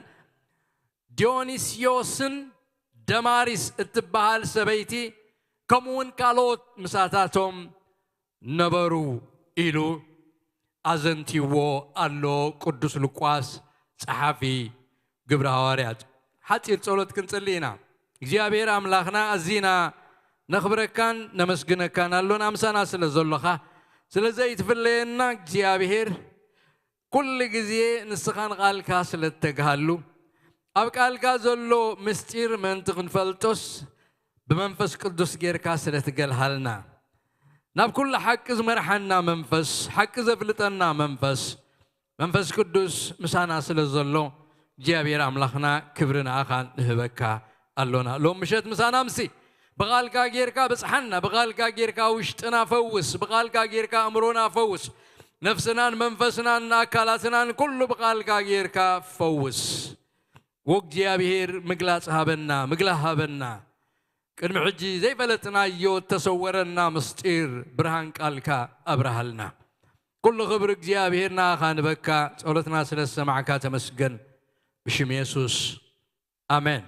ዲዮኒስዮስን ደማሪስ እትበሃል ሰበይቲ ከምኡ እውን ካልኦት ምሳታቶም ነበሩ ኢሉ ኣዘንቲዎ ኣሎ ቅዱስ ሉቃስ ጸሓፊ ግብረ ሃዋርያት። ሓጺር ጸሎት ክንጽሊ ኢና። እግዚኣብሔር ኣምላኽና ኣዚና ነኽብረካን ነመስግነካን ኣሎና ምሳና ስለ ዘሎኻ። ስለ ዘይትፍለየና እግዚኣብሔር ኩሉ ግዜ ንስኻ ንቓልካ ስለ እተግሃሉ ኣብ ቃልካ ዘሎ ምስጢር ምእንቲ ክንፈልጦስ ብመንፈስ ቅዱስ ጌርካ ስለ ትገልሃልና ናብ ኩሉ ሓቂ ዝመርሓና መንፈስ ሓቂ ዘፍልጠና መንፈስ መንፈስ ቅዱስ ምሳና ስለ ዘሎ እግዚኣብሔር ኣምላኽና ክብሪ ንኣኻ ንህበካ ኣሎና። ሎም ምሸት ምሳና ምሲ ብቓልካ ጌርካ ብጽሓና፣ ብቓልካ ጌርካ ውሽጥና ፈውስ፣ ብቓልካ ጌርካ ኣእምሮና ፈውስ፣ ነፍስናን መንፈስናን ኣካላትናን ኩሉ ብቓልካ ጌርካ ፈውስ። ወእግዚኣብሔር ምግላጽ ሃበና፣ ምግላህ ሃበና። ቅድሚ ሕጂ ዘይፈለጥናዮ እተሰወረና ምስጢር ብርሃን ቃልካ ኣብርሃልና። ኩሉ ክብሪ እግዚኣብሔር ንኣኻ ንበካ። ጸሎትና ስለ ዝሰማዕካ ተመስገን። ብሽም የሱስ ኣሜን።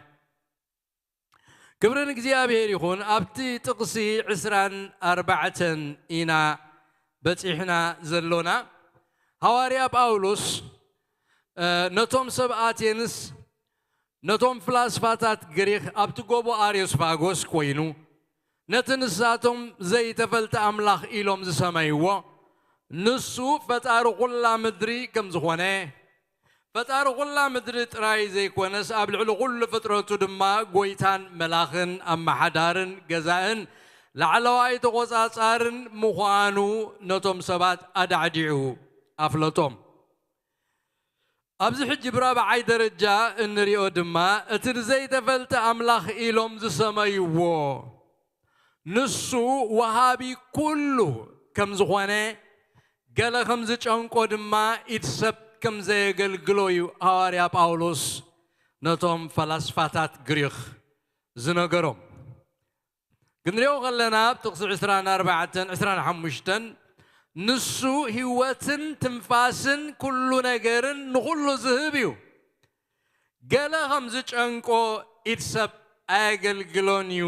ክብሪ ንእግዚኣብሔር ይኹን። ኣብቲ ጥቕሲ ዕስራን ኣርባዕተን ኢና በጺሕና ዘሎና። ሃዋርያ ጳውሎስ፣ እ፣ ነቶም ሰብ ኣቴንስ፣ ነቶም ፍላስፋታት ግሪኽ ኣብቲ ጎቦ ኣርዮስፋጎስ ኮይኑ፣ ነቲ ንሳቶም ዘይተፈልጠ ኣምላኽ ኢሎም ዝሰመይዎ፣ ንሱ ፈጣሪ ኩላ ምድሪ ከም ዝኾነ፣ ፈጣሪ ኩላ ምድሪ ጥራይ ዘይኮነስ፣ ኣብ ልዕሊ ኩሉ ፍጥረቱ ድማ ጎይታን መላኽን ኣመሓዳርን ገዛእን ላዕለዋይ ተቖጻጻርን ምዃኑ ነቶም ሰባት ኣዳዕዲዑ ኣፍለጦም። ኣብዚ ሕጂ ብራብዓይ ደረጃ እንሪኦ ድማ፣ እቲ ንዘይተፈልጠ ኣምላኽ ኢሎም ዝሰመይዎ፣ ንሱ ወሃቢ ኩሉ ከም ዝኾነ፣ ገለ ከም ዝጨንቆ ድማ ኢድ ሰብ ከም ዘየገልግሎ እዩ ሃዋርያ ጳውሎስ ነቶም ፈላስፋታት ግሪኽ ዝነገሮም። ክንሪኦ ከለና፣ ኣብ ጥቕሲ ዕስራን ኣርባዕተን፣ ዕስራን ሓሙሽተን፣ ንሱ ህይወትን ትንፋስን ኩሉ ነገርን ንኹሉ ዝህብ እዩ። ገለ ከም ዝጨንቆ ኢድ ሰብ ኣየገልግሎን እዩ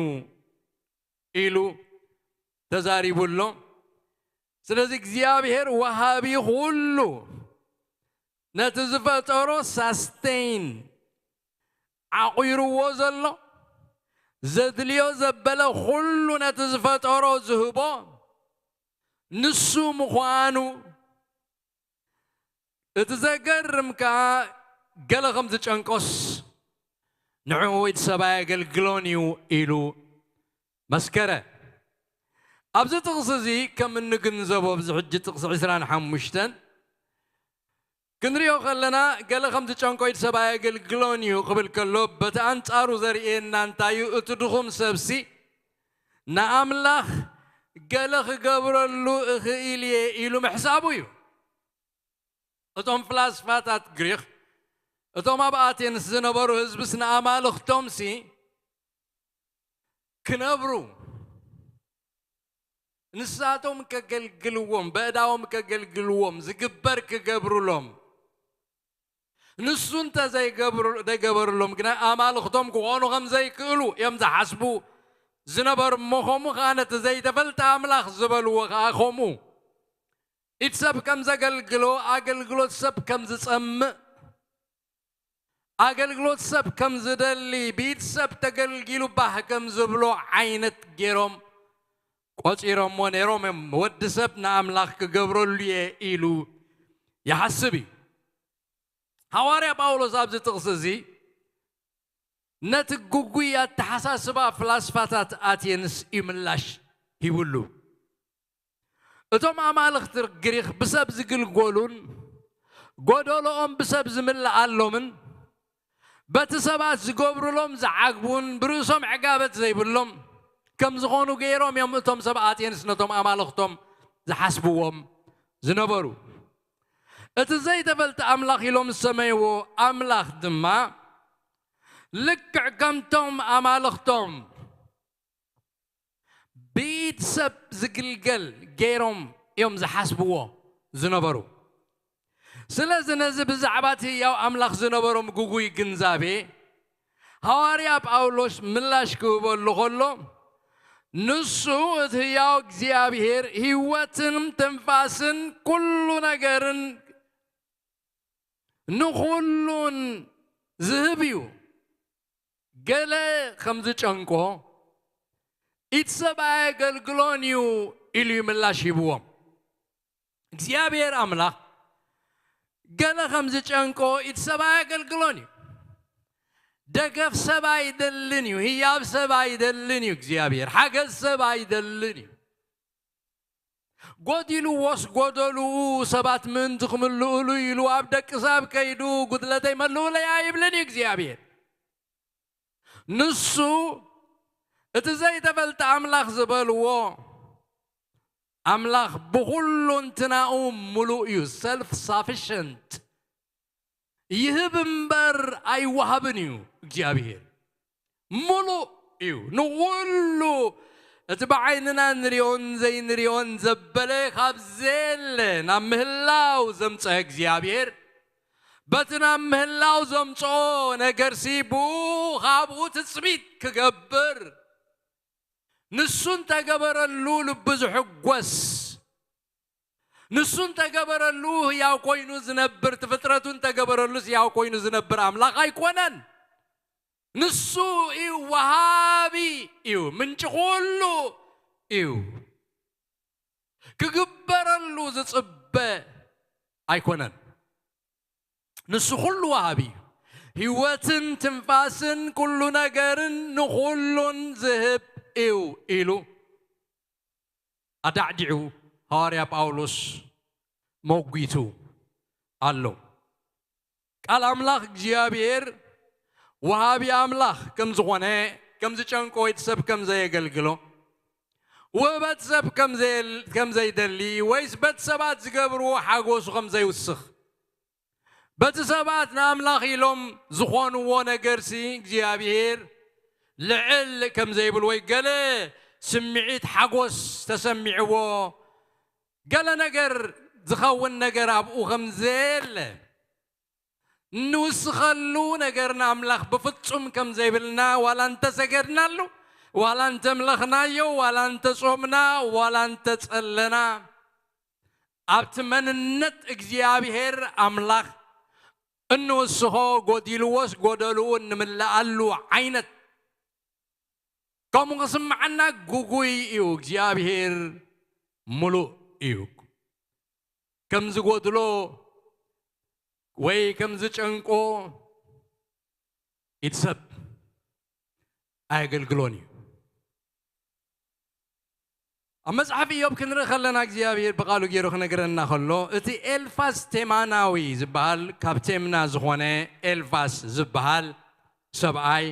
ኢሉ ተዛሪቡ ኣሎ። ስለዚ እግዚኣብሔር ወሃቢ ኩሉ፣ ነቲ ዝፈጠሮ ሳስቴይን ዓቑርዎ ዘሎ፣ ዘድልዮ ዘበለ ኩሉ ነቲ ዝፈጠሮ ዝህቦ ንሱ ምዃኑ፣ እቲ ዘገርም ከኣ ገለ ከም ዝጨንቆስ ንዕኡ ኢድ ሰብ ኣየገልግሎን እዩ ኢሉ መስከረ። ኣብዚ ጥቕሲ እዚ ከም እንግንዘቦ፣ ኣብዚ ሕጂ ጥቕሲ ዕስራን ሓሙሽተን ክንሪኦ ከለና፣ ገለ ከም ዝጨንቆ ኢድ ሰብ ኣየገልግሎን እዩ ክብል ከሎ፣ በቲ ኣንጻሩ ዘርእየና እንታይ እዩ? እቲ ድኹም ሰብሲ ንኣምላኽ ገለ ክገብረሉ እኽእል እየ ኢሉ ምሕሳቡ እዩ። እቶም ፍላስፋታት ግሪኽ፣ እቶም ኣብ ኣቴንስ ዝነበሩ ህዝብስ ንኣማልኽቶምሲ ክነብሩ፣ ንሳቶም ከገልግልዎም፣ በእዳዎም ከገልግልዎም፣ ዝግበር ክገብሩሎም፣ ንሱ እንተ ዘይገብሩ-፣ ዘይገበሩሎም ግና ኣማልኽቶም ክኾኑ ከም ዘይክእሉ እዮም ዝሓስቡ ዝነበሩ። እሞ ከምኡ ኸዓ ነቲ ዘይተፈልጠ ኣምላኽ ዝበልዎ ኸዓ ከምኡ። ኢድ ሰብ ከም ዘገልግሎ፣ ኣገልግሎት ሰብ ከም ዝጸምእ፣ ኣገልግሎት ሰብ ከም ዝደሊ፣ ብኢድ ሰብ ተገልጊሉ ባህ ከም ዝብሎ ዓይነት ገይሮም ቆጺሮሞ ነይሮም እዮም። ወዲ ሰብ ንኣምላኽ ክገብረሉ እየ ኢሉ ይሓስብ እዩ። ሃዋርያ ጳውሎስ ኣብዚ ጥቕሲ እዚ ነቲ ግጉይ ኣተሓሳስባ ፍላስፋታት ኣቴንስ እዩ ምላሽ ሂብሉ። እቶም ኣማልኽቲ ግሪኽ ብሰብ ዝግልገሉን ጎደሎኦም ብሰብ ዝምልኣሎምን፣ በቲ ሰባት ዝገብሩሎም ዝዓግቡን ብርእሶም ዕጋበት ዘይብሎም ከም ዝኾኑ ገይሮም እዮም እቶም ሰብ ኣቴንስ ነቶም ኣማልኽቶም ዝሓስብዎም ዝነበሩ። እቲ ዘይተፈልጠ ኣምላኽ ኢሎም ዝሰመይዎ ኣምላኽ ድማ ልክዕ ከምቶም ኣማልኽቶም ብኢድ ሰብ ዝግልገል ገይሮም እዮም ዝሓስብዎ ዝነበሩ። ስለዚ ነዚ ብዛዕባ እቲ ህያው ኣምላኽ ዝነበሮም ግጉይ ግንዛቤ፣ ሃዋርያ ጳውሎስ ምላሽ ክህበሉ ከሎ፣ ንሱ እቲ ህያው እግዚኣብሔር ህይወትን ትንፋስን ኩሉ ነገርን ንኹሉን ዝህብ እዩ። ገለ ከም ዝጨንቆ ኢድ ሰብ ኣየገልግሎን እዩ ኢሉ እዩ ምላሽ ሂብዎም። እግዚኣብሔር ኣምላኽ ገለ ከም ዝጨንቆ ኢድ ሰብ ኣየገልግሎን እዩ። ደገፍ ሰብ ኣይደልን እዩ። ህያብ ሰብ ኣይደልን እዩ። እግዚኣብሔር ሓገዝ ሰብ ኣይደልን እዩ። ጎዲልዎስ ጎደልኡ ሰባት ምእንቲ ክምልኡሉ ኢሉ ኣብ ደቂ ሰብ ከይዱ ጉድለተይ መልኡለይ ኣይብልን እዩ እግዚኣብሔር። ንሱ እቲ ዘይተፈልጠ ኣምላኽ ዝበልዎ ኣምላኽ ብኹሉ እንትናኡ ምሉእ እዩ። ሰልፍ ሳፊሽንት፣ ይህብ እምበር ኣይወሃብን እዩ እግዚኣብሔር። ምሉእ እዩ ንኹሉ። እቲ ብዓይንና ንሪኦን ዘይንሪኦን ዘበለ ካብ ዘየለ ናብ ምህላው ዘምፀ እግዚኣብሔር፣ በቲ ናብ ምህላው ዘምፅኦ ነገርሲ ብኡ ካብኡ ትፅቢት ክገብር፣ ንሱ እንተገበረሉ ልቡ ዝሕጎስ፣ ንሱ እንተገበረሉ ህያው ኮይኑ ዝነብር፣ እቲ ፍጥረቱ እንተገበረሉ ህያው ኮይኑ ዝነብር ኣምላኽ ኣይኮነን። ንሱ እዩ፣ ወሃቢ እዩ፣ ምንጪ ኩሉ እዩ። ክግበረሉ ዝጽበ ኣይኮነን። ንሱ ኩሉ ወሃቢ እዩ። ህይወትን ትንፋስን ኩሉ ነገርን ንኹሉን ዝህብ እዩ ኢሉ ኣዳዕዲዑ ሃዋርያ ጳውሎስ መጒቱ ኣሎ። ቃል ኣምላኽ እግዚኣብሔር ወሃቢ ኣምላኽ ከም ዝኾነ፣ ከም ዝጨንቆ ወይ ሰብ ከም ዘየገልግሎ፣ ውህበት ሰብ ከም ዘየል-፣ ከም ዘይደሊ ወይስ በቲ ሰባት ዝገብርዎ ሓጎሱ ከም ዘይውስኽ፣ በቲ ሰባት ንኣምላኽ ኢሎም ዝኾንዎ ነገርሲ እግዚኣብሔር ልዕል ከም ዘይብል ወይ ገለ ስምዒት ሓጎስ ተሰሚዕዎ ገለ ነገር ዝኸውን ነገር ኣብኡ ከም ዘየለ፣ እንውስኸሉ ነገር ንኣምላኽ ብፍጹም ከም ዘይብልና፣ ዋላ እንተሰገድናሉ፣ ዋላ እንተምለኽናዮ፣ ዋላ እንተጾምና፣ ዋላ እንተጸለና፣ ኣብቲ መንነት እግዚኣብሔር ኣምላኽ እንውስኾ፣ ጎዲልዎስ ጎደልኡ እንምልኣሉ ዓይነት፣ ከምኡ ክስምዓና ግጉይ እዩ። እግዚኣብሔር ምሉእ እዩ። ከም ዝጎድሎ ወይ ከም ዝጨንቆ ኢድ ሰብ ኣየገልግሎን እዩ። ኣብ መጽሓፍ ኢዮብ ክንርኢ ከለና እግዚኣብሔር ብቓሉ ገይሩ ክነግረና ከሎ፣ እቲ ኤልፋዝ ቴማናዊ ዝበሃል፣ ካብ ቴምና ዝኾነ ኤልፋዝ ዝበሃል ሰብኣይ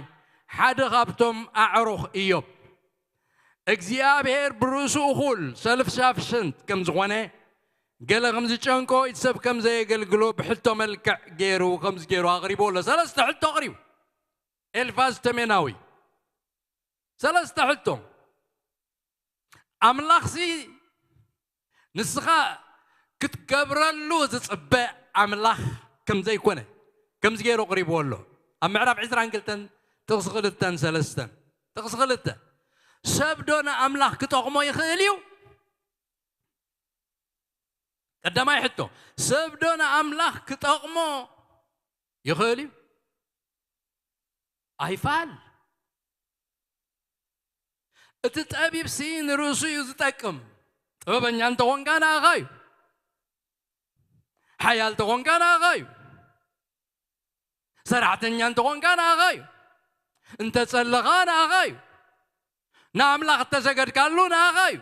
ሓደ ካብቶም ኣዕሩኽ ኢዮብ፣ እግዚኣብሔር ብርእሱ እኹል ሰልፍ ሳፊሽንት ከም ዝኾነ፣ ገለ ከም ዝጨንቆ፣ ኢድ ሰብ ከም ዘየገልግሎ ብሕቶ መልክዕ ገይሩ ከም ገይሩ ኣቕሪቡ ኣሎ። ሰለስተ ሕቶ ኣቕሪቡ ኤልፋዝ ቴማናዊ። ሰለስተ ሕቶ። ኣምላኽሲ ንስኻ ክትገብረሉ ዝጽበ ኣምላኽ ከም ዘይኮነ፣ ከምዚ ገይሩ ኣቕሪብዎ ኣሎ። ኣብ ምዕራፍ ዕስራን ክልተን ጥቕሲ ክልተን ሰለስተን። ጥቕሲ ክልተ፣ ሰብ ዶ ንኣምላኽ ክጠቕሞ ይኽእል እዩ? ቀዳማይ ሕቶ፣ ሰብ ዶ ንኣምላኽ ክጠቕሞ ይኽእል እዩ? ኣይፋል። እቲ ጠቢብሲ ንርእሱ እዩ ዝጠቅም። ጥበበኛ እንተኾንካ ንኣኻ እዩ። ሓያል እንተኾንካ ንኣኻ እዩ። ሰራሕተኛ እንተኾንካ ንኣኻ እዩ። እንተጸለኻ ንኣኻ እዩ። ንኣምላኽ እተሰገድካሉ ንኣኻ እዩ።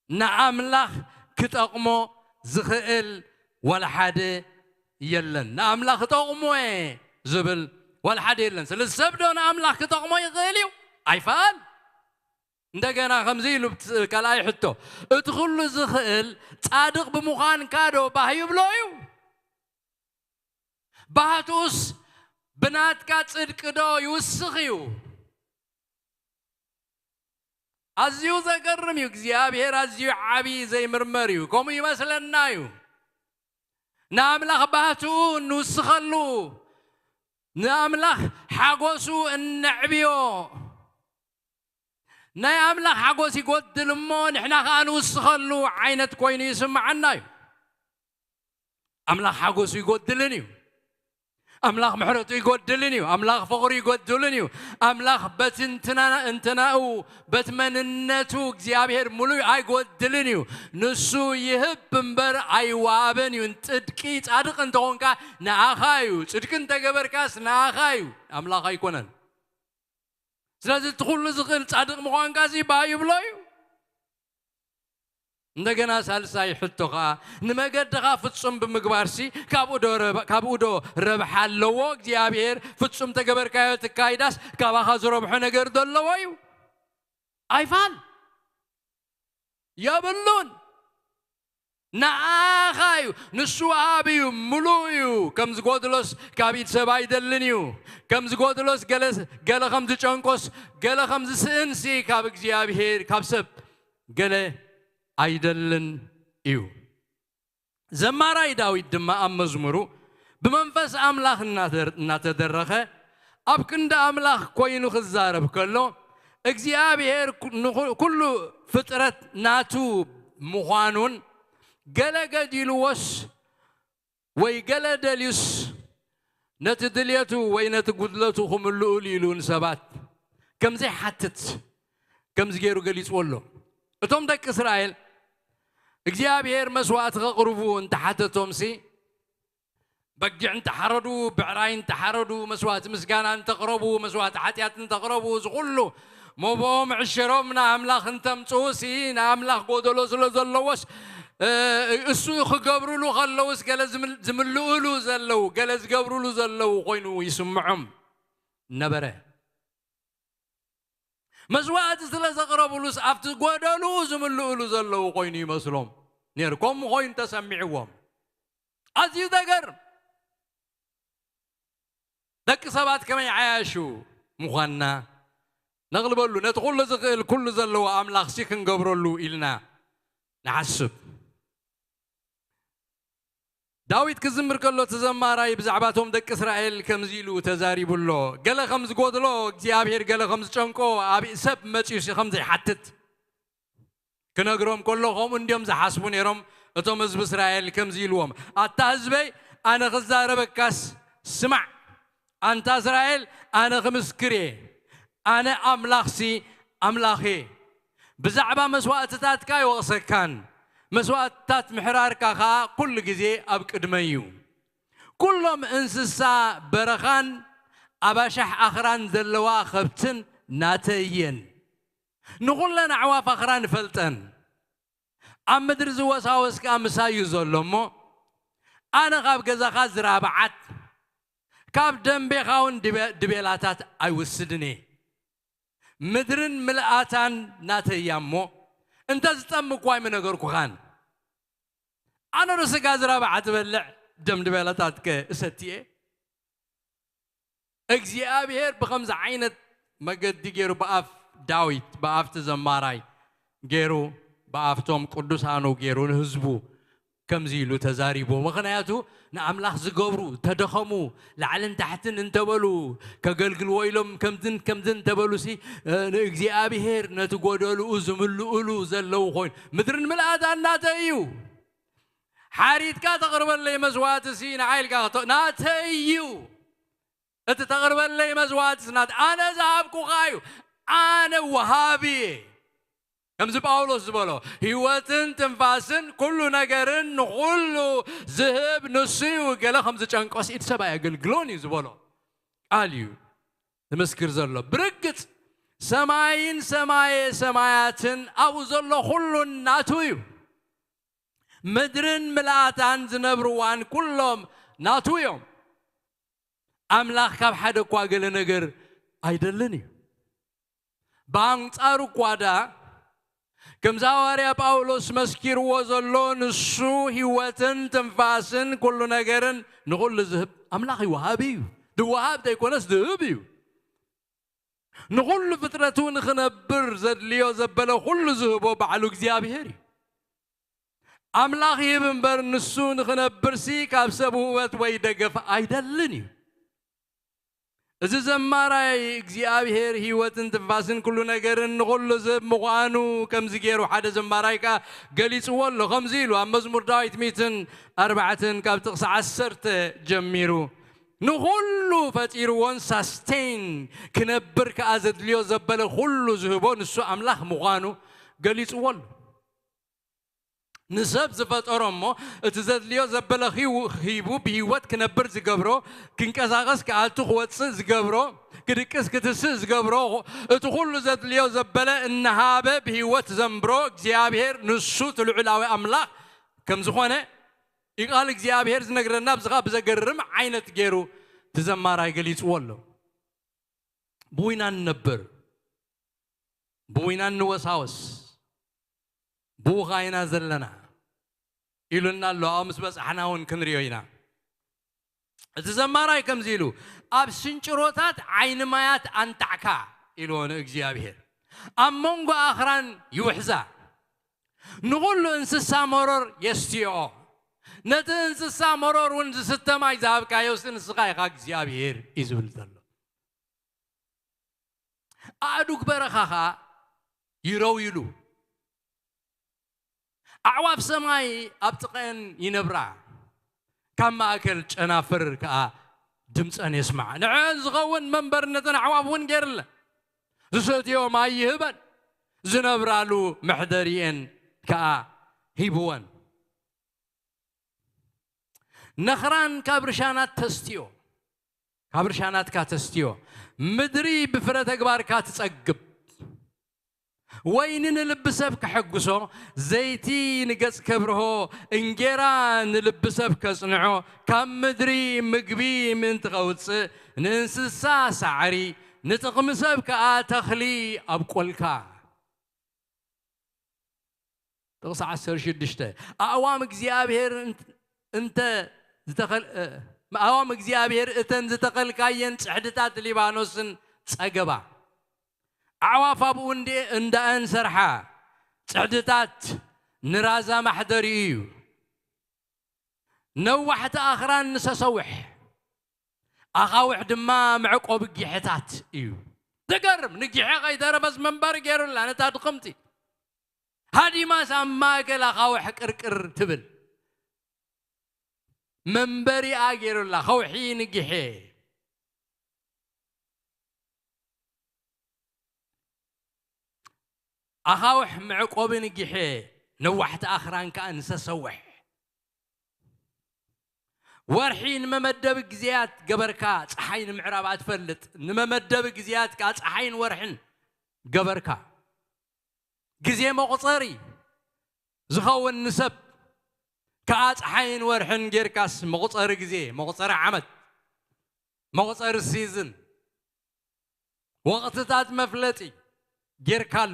ንኣምላኽ ክጠቕሞ ዝኽእል ወላ ሓደ የለን። ንኣምላኽ ክጠቕሞ እየ ዝብል ወላ ሓደ የለን። ስለዚ ሰብ ዶ ንኣምላኽ ክጠቕሞ ይኽእል እዩ? ኣይፋል። እንደገና ከምዚ ኢሉ፣ ካልኣይ ሕቶ፣ እቲ ኩሉ ዝኽእል ጻድቕ ብምዃንካ ዶ ባህ ይብሎ እዩ? ባህትኡስ ብናትካ ጽድቂ ዶ ይውስኽ እዩ? ኣዝዩ ዘገርም እዩ። እግዚኣብሔር ኣዝዩ ዓቢ ዘይምርመር እዩ። ከምኡ ይመስለና እዩ። ንኣምላኽ ባህትኡ እንውስኸሉ፣ ንኣምላኽ ሓጎሱ እነዕብዮ፣ ናይ ኣምላኽ ሓጎስ ይጎድል እሞ ንሕና ኸኣ ንውስኸሉ ዓይነት ኮይኑ ይስምዓና እዩ። ኣምላኽ ሓጎሱ ይጎድልን እዩ። ኣምላኽ ምሕረቱ ይጎድልን እዩ። ኣምላኽ ፍቕሩ ይጎድልን እዩ። ኣምላኽ በቲ እንትና-፣ እንትናኡ፣ በቲ መንነቱ እግዚኣብሔር ምሉእ ኣይጎድልን እዩ። ንሱ ይህብ እምበር ኣይወሃብን እዩ። ጽድቂ፣ ጻድቕ እንተኾንካ ንኣኻ እዩ። ጽድቂ እንተገበርካስ ንኣኻ እዩ፣ ኣምላኽ ኣይኮነን። ስለዚ እቲ ኩሉ ዝኽእል ጻድቕ ምዃንካሲ ባህ ይብሎ እዩ። እንደገና ሳልሳይ ሕቶ ኸዓ፣ ንመገድኻ ፍጹም ብምግባርሲ ካብኡ ዶ ረብ-፣ ካብኡ ዶ ረብሓ ኣለዎ? እግዚኣብሔር ፍጹም ተገበርካዮ ትካይዳስ ካባኻ ዝረብሖ ነገር ዶ ኣለዎ እዩ? ኣይፋል የብሉን። ንዓኻ እዩ፣ ንሱ ወሃቢ እዩ፣ ምሉእ እዩ። ከም ዝጎድሎስ ካብ ኢድ ሰብ ኣይደልን እዩ። ከም ዝጎድሎስ ገለ፣ ገለ ከም ዝጨንቆስ፣ ገለ ከም ዝስእንሲ ካብ እግዚኣብሔር፣ ካብ ሰብ ገለ ኣይደልን እዩ። ዘማራይ ዳዊት ድማ ኣብ መዝሙሩ ብመንፈስ ኣምላኽ እናተ-፣ እናተደረኸ ኣብ ክንዲ ኣምላኽ ኮይኑ ክዛረብ ከሎ፣ እግዚኣብሔር ኩ-፣ ንኹ-፣ ኩሉ ፍጥረት ናቱ ምዃኑን፣ ገለ ገዲልዎስ ወይ ገለ ደልዩስ ነቲ ድልየቱ ወይ ነቲ ጉድለቱ ክምልኡሉ ኢሉ ንሰባት ከም ዘይሓትት ከምዚ ገይሩ ገሊጽዎ ኣሎ። እቶም ደቂ እስራኤል እግዚኣብሔር መስዋእቲ ከቕርቡ እንተሓተቶምሲ፣ በጊዕ እንተሓረዱ፣ ብዕራይ እንተሓረዱ፣ መስዋእቲ ምስጋና እንተቕረቡ፣ መስዋእቲ ሓጢኣት እንተቕረቡ፣ እዚ ኩሉ መቦኦም ዕሸሮም ንኣምላኽ እንተምጽኡሲ፣ ንኣምላኽ ጎደሎ ስለ ዘለዎስ፣ እ፣ እሱ ክገብሩሉ ከለውስ፣ ገለ ዝምል-፣ ዝምልኡሉ ዘለዉ፣ ገለ ዝገብሩሉ ዘለዉ ኮይኑ ይስምዖም ነበረ። መስዋእቲ ስለ ዘቕረቡሉስ፣ ኣብቲ ጎደልኡ ዝምልኡሉ ዘለዉ ኮይኑ ይመስሎም ነይሩ። ከምኡ ኮይኑ ተሰሚዕዎም። ኣዝዩ ዘገርም። ደቂ ሰባት ከመይ ዓያሹ ምዃንና ነቕልበሉ፣ ነቲ ኩሉ ዝኽእል ኩሉ ዘለዎ ኣምላኽሲ ክንገብረሉ ኢልና ንሓስብ። ዳዊት ክዝምር ከሎ፣ እቲ ዘማራይ ብዛዕባቶም ደቂ እስራኤል ከምዚ ኢሉ ተዛሪቡ ኣሎ። ገለ ከም ዝጎድሎ እግዚኣብሔር፣ ገለ ከም ዝጨንቆ ኣብ ሰብ መጺኡሲ ከም ዘይሓትት ክነግሮም ከሎ፣ ከምኡ እንዲዮም ዝሓስቡ ነይሮም። እቶም ህዝቢ እስራኤል ከምዚ ኢልዎም፣ ኣታ ህዝበይ፣ ኣነ ክዛረበካስ ስማዕ። ኣንታ እስራኤል፣ ኣነ ክምስክር እየ። ኣነ ኣምላኽሲ ኣምላኽ እየ። ብዛዕባ መስዋእትታትካ ኣይወቕሰካን፣ መስዋእትታት ምሕራርካ ኸኣ ኩሉ ግዜ ኣብ ቅድመይ እዩ። ኩሎም እንስሳ በረኻን ኣባሻሕ ኣኽራን ዘለዋ ኸብትን ናተይ እየን። ንኹለን ኣዕዋፍ ኣኽራን እፈልጠን። ኣብ ምድሪ ዝወሳወስ ከኣ ምሳይ እዩ ዘሎ እሞ፣ ኣነ ካብ ገዛኻ ዝራብዓት፣ ካብ ደምቤኻ እውን ድበ-፣ ድቤላታት ኣይውስድን እየ። ምድርን ምልኣታን ናተይ እያ እሞ፣ እንተ ዝጠም እኳ ኣይምነገርኩኻን። ኣነ ዶ ስጋ ዝራብዓት እበልዕ፣ ደም ድቤላታትከ እሰቲ እየ? እግዚኣብሔር ብኸምዚ ዓይነት መገዲ ገይሩ ብኣፍ ዳዊት፣ ብኣፍቲ ዘማራይ ገይሩ፣ ብኣፍቶም ቅዱሳኑ ገይሩ ንህዝቡ ከምዚ ኢሉ ተዛሪቡ። ምኽንያቱ ንኣምላኽ ዝገብሩ፣ ተደኸሙ፣ ላዕልን ታሕትን እንተበሉ፣ ከገልግልዎ ኢሎም ከምዝን ከምዝን እንተበሉሲ፣ እ፣ ንእግዚኣብሔር ነቲ ጎደልኡ ዝምልእሉ ዘለዉ ኮይኑ፣ ምድርን ምልኣታን ናተይ እዩ። ሓሪድካ ተቕርበለይ መስዋእትሲ ንዓይ ኢልካ ክቶ-፣ ናተይ እዩ። እቲ ተቕርበለይ መስዋእትስ ናት-፣ ኣነ ዝሃብኩኻ እዩ። ኣነ ወሃቢ እየ። ከምዚ ጳውሎስ ዝበሎ፣ ህይወትን ትንፋስን ኩሉ ነገርን ንኹሉ ዝህብ ንሱ እዩ። ገለ ከም ዝጨንቆስ ኢድ ሰብ ኣየገልግሎን እዩ ዝበሎ ቃል እዩ ዝምስክር ዘሎ። ብርግጽ ሰማይን ሰማየ ሰማያትን ኣብኡ ዘሎ ኩሉን ናቱ እዩ። ምድርን ምልኣታን ዝነብርዋን ኩሎም ናቱ እዮም። ኣምላኽ ካብ ሓደ እኳ ገለ ነገር ኣይደልን እዩ። ብኣንጻሩ እኳ ደኣ፣ ከምዚ ሃዋርያ ጳውሎስ መስኪርዎ ዘሎ፣ ንሱ ህይወትን ትንፋስን ኩሉ ነገርን ንኹሉ ዝህብ ኣምላኽ እዩ፣ ወሃቢ እዩ። ዝወሃብ ዘይኮነስ ዝህብ እዩ። ንኹሉ ፍጥረቱ ንኽነብር ዘድልዮ ዘበለ ኩሉ ዝህቦ ባዕሉ እግዚኣብሔር እዩ። ኣምላኽ ይህብ እምበር፣ ንሱ ንኽነብርሲ ካብ ሰብ ውህበት ወይ ደገፍ ኣይደልን እዩ። እዚ ዘማራይ እግዚኣብሔር ህይወትን ትንፋስን ኩሉ ነገርን ንኹሉ ዝህብ ምዃኑ ከምዚ ገይሩ ሓደ ዘማራይ ከኣ ገሊጽዎ ኣሎ። ከምዚ ኢሉ ኣብ መዝሙር ዳዊት ሚእትን ኣርባዕተን ካብ ጥቕሲ ዓሰርተ ጀሚሩ ንኹሉ ፈጢርዎን ሳስቴን ክነብር ከኣ ዘድልዮ ዘበለ ኩሉ ዝህቦ ንሱ ኣምላኽ ምዃኑ ገሊጽዎ ኣሎ። ንሰብ ዝፈጠሮ እሞ እቲ ዘድልዮ ዘበለ ሂቡ ብህይወት ክነብር ዝገብሮ፣ ክንቀሳቐስ ክኣቱ ክወፅእ ዝገብሮ፣ ክድቅስ ክትስእ ዝገብሮ፣ እቲ ኩሉ ዘድልዮ ዘበለ እናሃበ ብህይወት ዘንብሮ እግዚኣብሔር ንሱ እቲ ልዑላዊ ኣምላኽ ከም ዝኾነ ይቃል እግዚኣብሔር ዝነግረና ብዝኻ ብዘገርም ዓይነት ገይሩ ትዘማራይ ገሊፅዎ ኣሎ። ብዊና ንነብር፣ ብዊና ንወሳወስ፣ ብውኻ ኢና ዘለና ኢሉና ኣሎ። ኣብ ምስ በጻሕና እውን ክንሪኦ ኢና። እቲ ዘማራይ ከምዚ ኢሉ፣ ኣብ ስንጭሮታት ዓይኒ ማያት ኣንታዕካ ኢልዎ ንእግዚኣብሔር። ኣብ መንጎ ኣኽራን ይውሕዛ፣ ንኹሉ እንስሳ መሮር የስትዮ። ነቲ እንስሳ መሮር እውን ዝስተ ማይ ዝሃብካዮስ ንስኻ ኢኻ እግዚኣብሔር እዩ ዝብል ዘሎ። ኣእዱግ በረኻ ኸኣ ይረውይሉ። ኣዕዋፍ ሰማይ ኣብ ጥቐን ይነብራ፣ ካብ ማእከል ጨናፍር ከኣ ድምጸን የስማዕ። ንዕን ዝኸውን መንበር ነተን ኣዕዋፍ እውን ገይርለን። ዝሰትዮ ማይ ይህበን፣ ዝነብራሉ መሕደሪኤን ከኣ ሂብወን። ነኽራን ካብ ርሻናት ተስትዮ፣ ካብ ርሻናትካ ተስትዮ። ምድሪ ብፍረ ተግባርካ ትጸግብ። ወይኒ ንልቢ ሰብ ከሐጉሶ፣ ዘይቲ ንገጽ ከብርሆ፣ እንጌራ ንልቢ ሰብ ከጽንዖ፣ ካብ ምድሪ ምግቢ ምእንቲ ከውጽእ፣ ንእንስሳ ሳዕሪ፣ ንጥቕሚ ሰብ ከኣ ተኽሊ ኣብቆልካ። ጥቕሲ ዓሰርተ ሽዱሽተ፣ ኣእዋም እግዚኣብሔር እንተ ዝተኸል-፣ እ፣ ኣእዋም እግዚኣብሔር እተን ዝተኸልካየን ጽሕድታት ሊባኖስን ጸገባ። ኣዕዋፍ ኣብኡ እንዲ-፣ እንዳእን ሰርሓ፣ ጽሕድታት ንራዛ ማሕደሪኡ እዩ። ነዋሕቲ ኣኽራን ንሰሰውሕ፣ ኣኻውሕ ድማ መዕቆቢ ጊሐታት እዩ። ዝገርም፣ ንጊሐ ከይተረፈስ መንበሪ ገይሩላ ነታ ድኽምቲ። ሃዲማስ ኣብ ማእከል ኣኻውሕ ቅርቅር ትብል። መንበሪኣ ገይሩላ፣ ከውሒ ንጊሐ። ኣኻውሕ መዕቆቢ ንጊሐ፣ ነዋሕቲ ኣኽራን ከኣ ንሰሰውሕ። ወርሒ ንመመደቢ ግዜያት ገበርካ፣ ጸሓይ ንምዕራብ ኣትፈልጥ። ንመመደቢ ግዜያት ከኣ ጸሓይን ወርሕን ገበርካ። ግዜ መቑጸሪ ዝኸውን ንሰብ ከኣ ጸሓይን ወርሕን ጌርካስ መቑጸሪ ግዜ፣ መቑጸሪ ዓመት፣ መቑጸሪ ሲዝን፣ ወቕትታት መፍለጢ ጌርካሉ።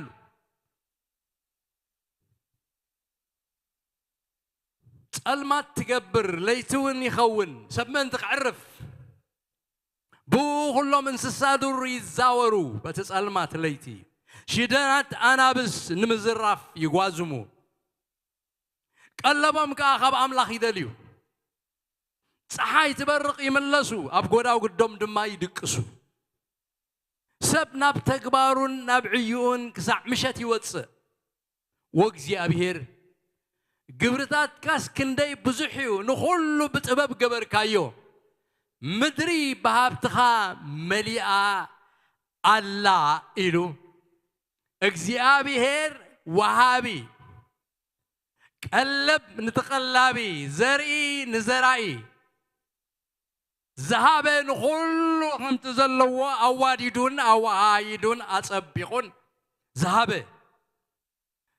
ጸልማት ትገብር፣ ለይቲ እውን ይኸውን፣ ሰብ ምእንቲ ክዕርፍ። ብኡ ኩሎም እንስሳ ዱር ይዛወሩ በቲ ጸልማት ለይቲ። ሽደናት ኣናብስ ንምዝራፍ ይጓዝሙ። ቀለቦም ከኣ ካብ ኣምላኽ ይደልዩ። ጸሓይ ትበርቕ ይምለሱ፣ ኣብ ጎዳጉዶም ድማ ይድቅሱ። ሰብ ናብ ተግባሩን ናብ ዕዩኡን ክሳዕ ምሸት ይወጽእ። ወእግዚኣብሔር፣ ግብርታትካስ ክንደይ ብዙሕ እዩ፣ ንኹሉ ብጥበብ ገበርካዮ። ምድሪ ብሃብትኻ መሊኣ ኣላ ኢሉ። እግዚኣብሔር ወሃቢ፣ ቀለብ ንተቐላቢ፣ ዘርኢ ንዘራኢ፣ ዝሃበ፣ ንኹሉ ከምቲ ዘለዎ ኣዋዲዱን ኣወሃይዱን ኣጸቢቑን ዝሃበ፣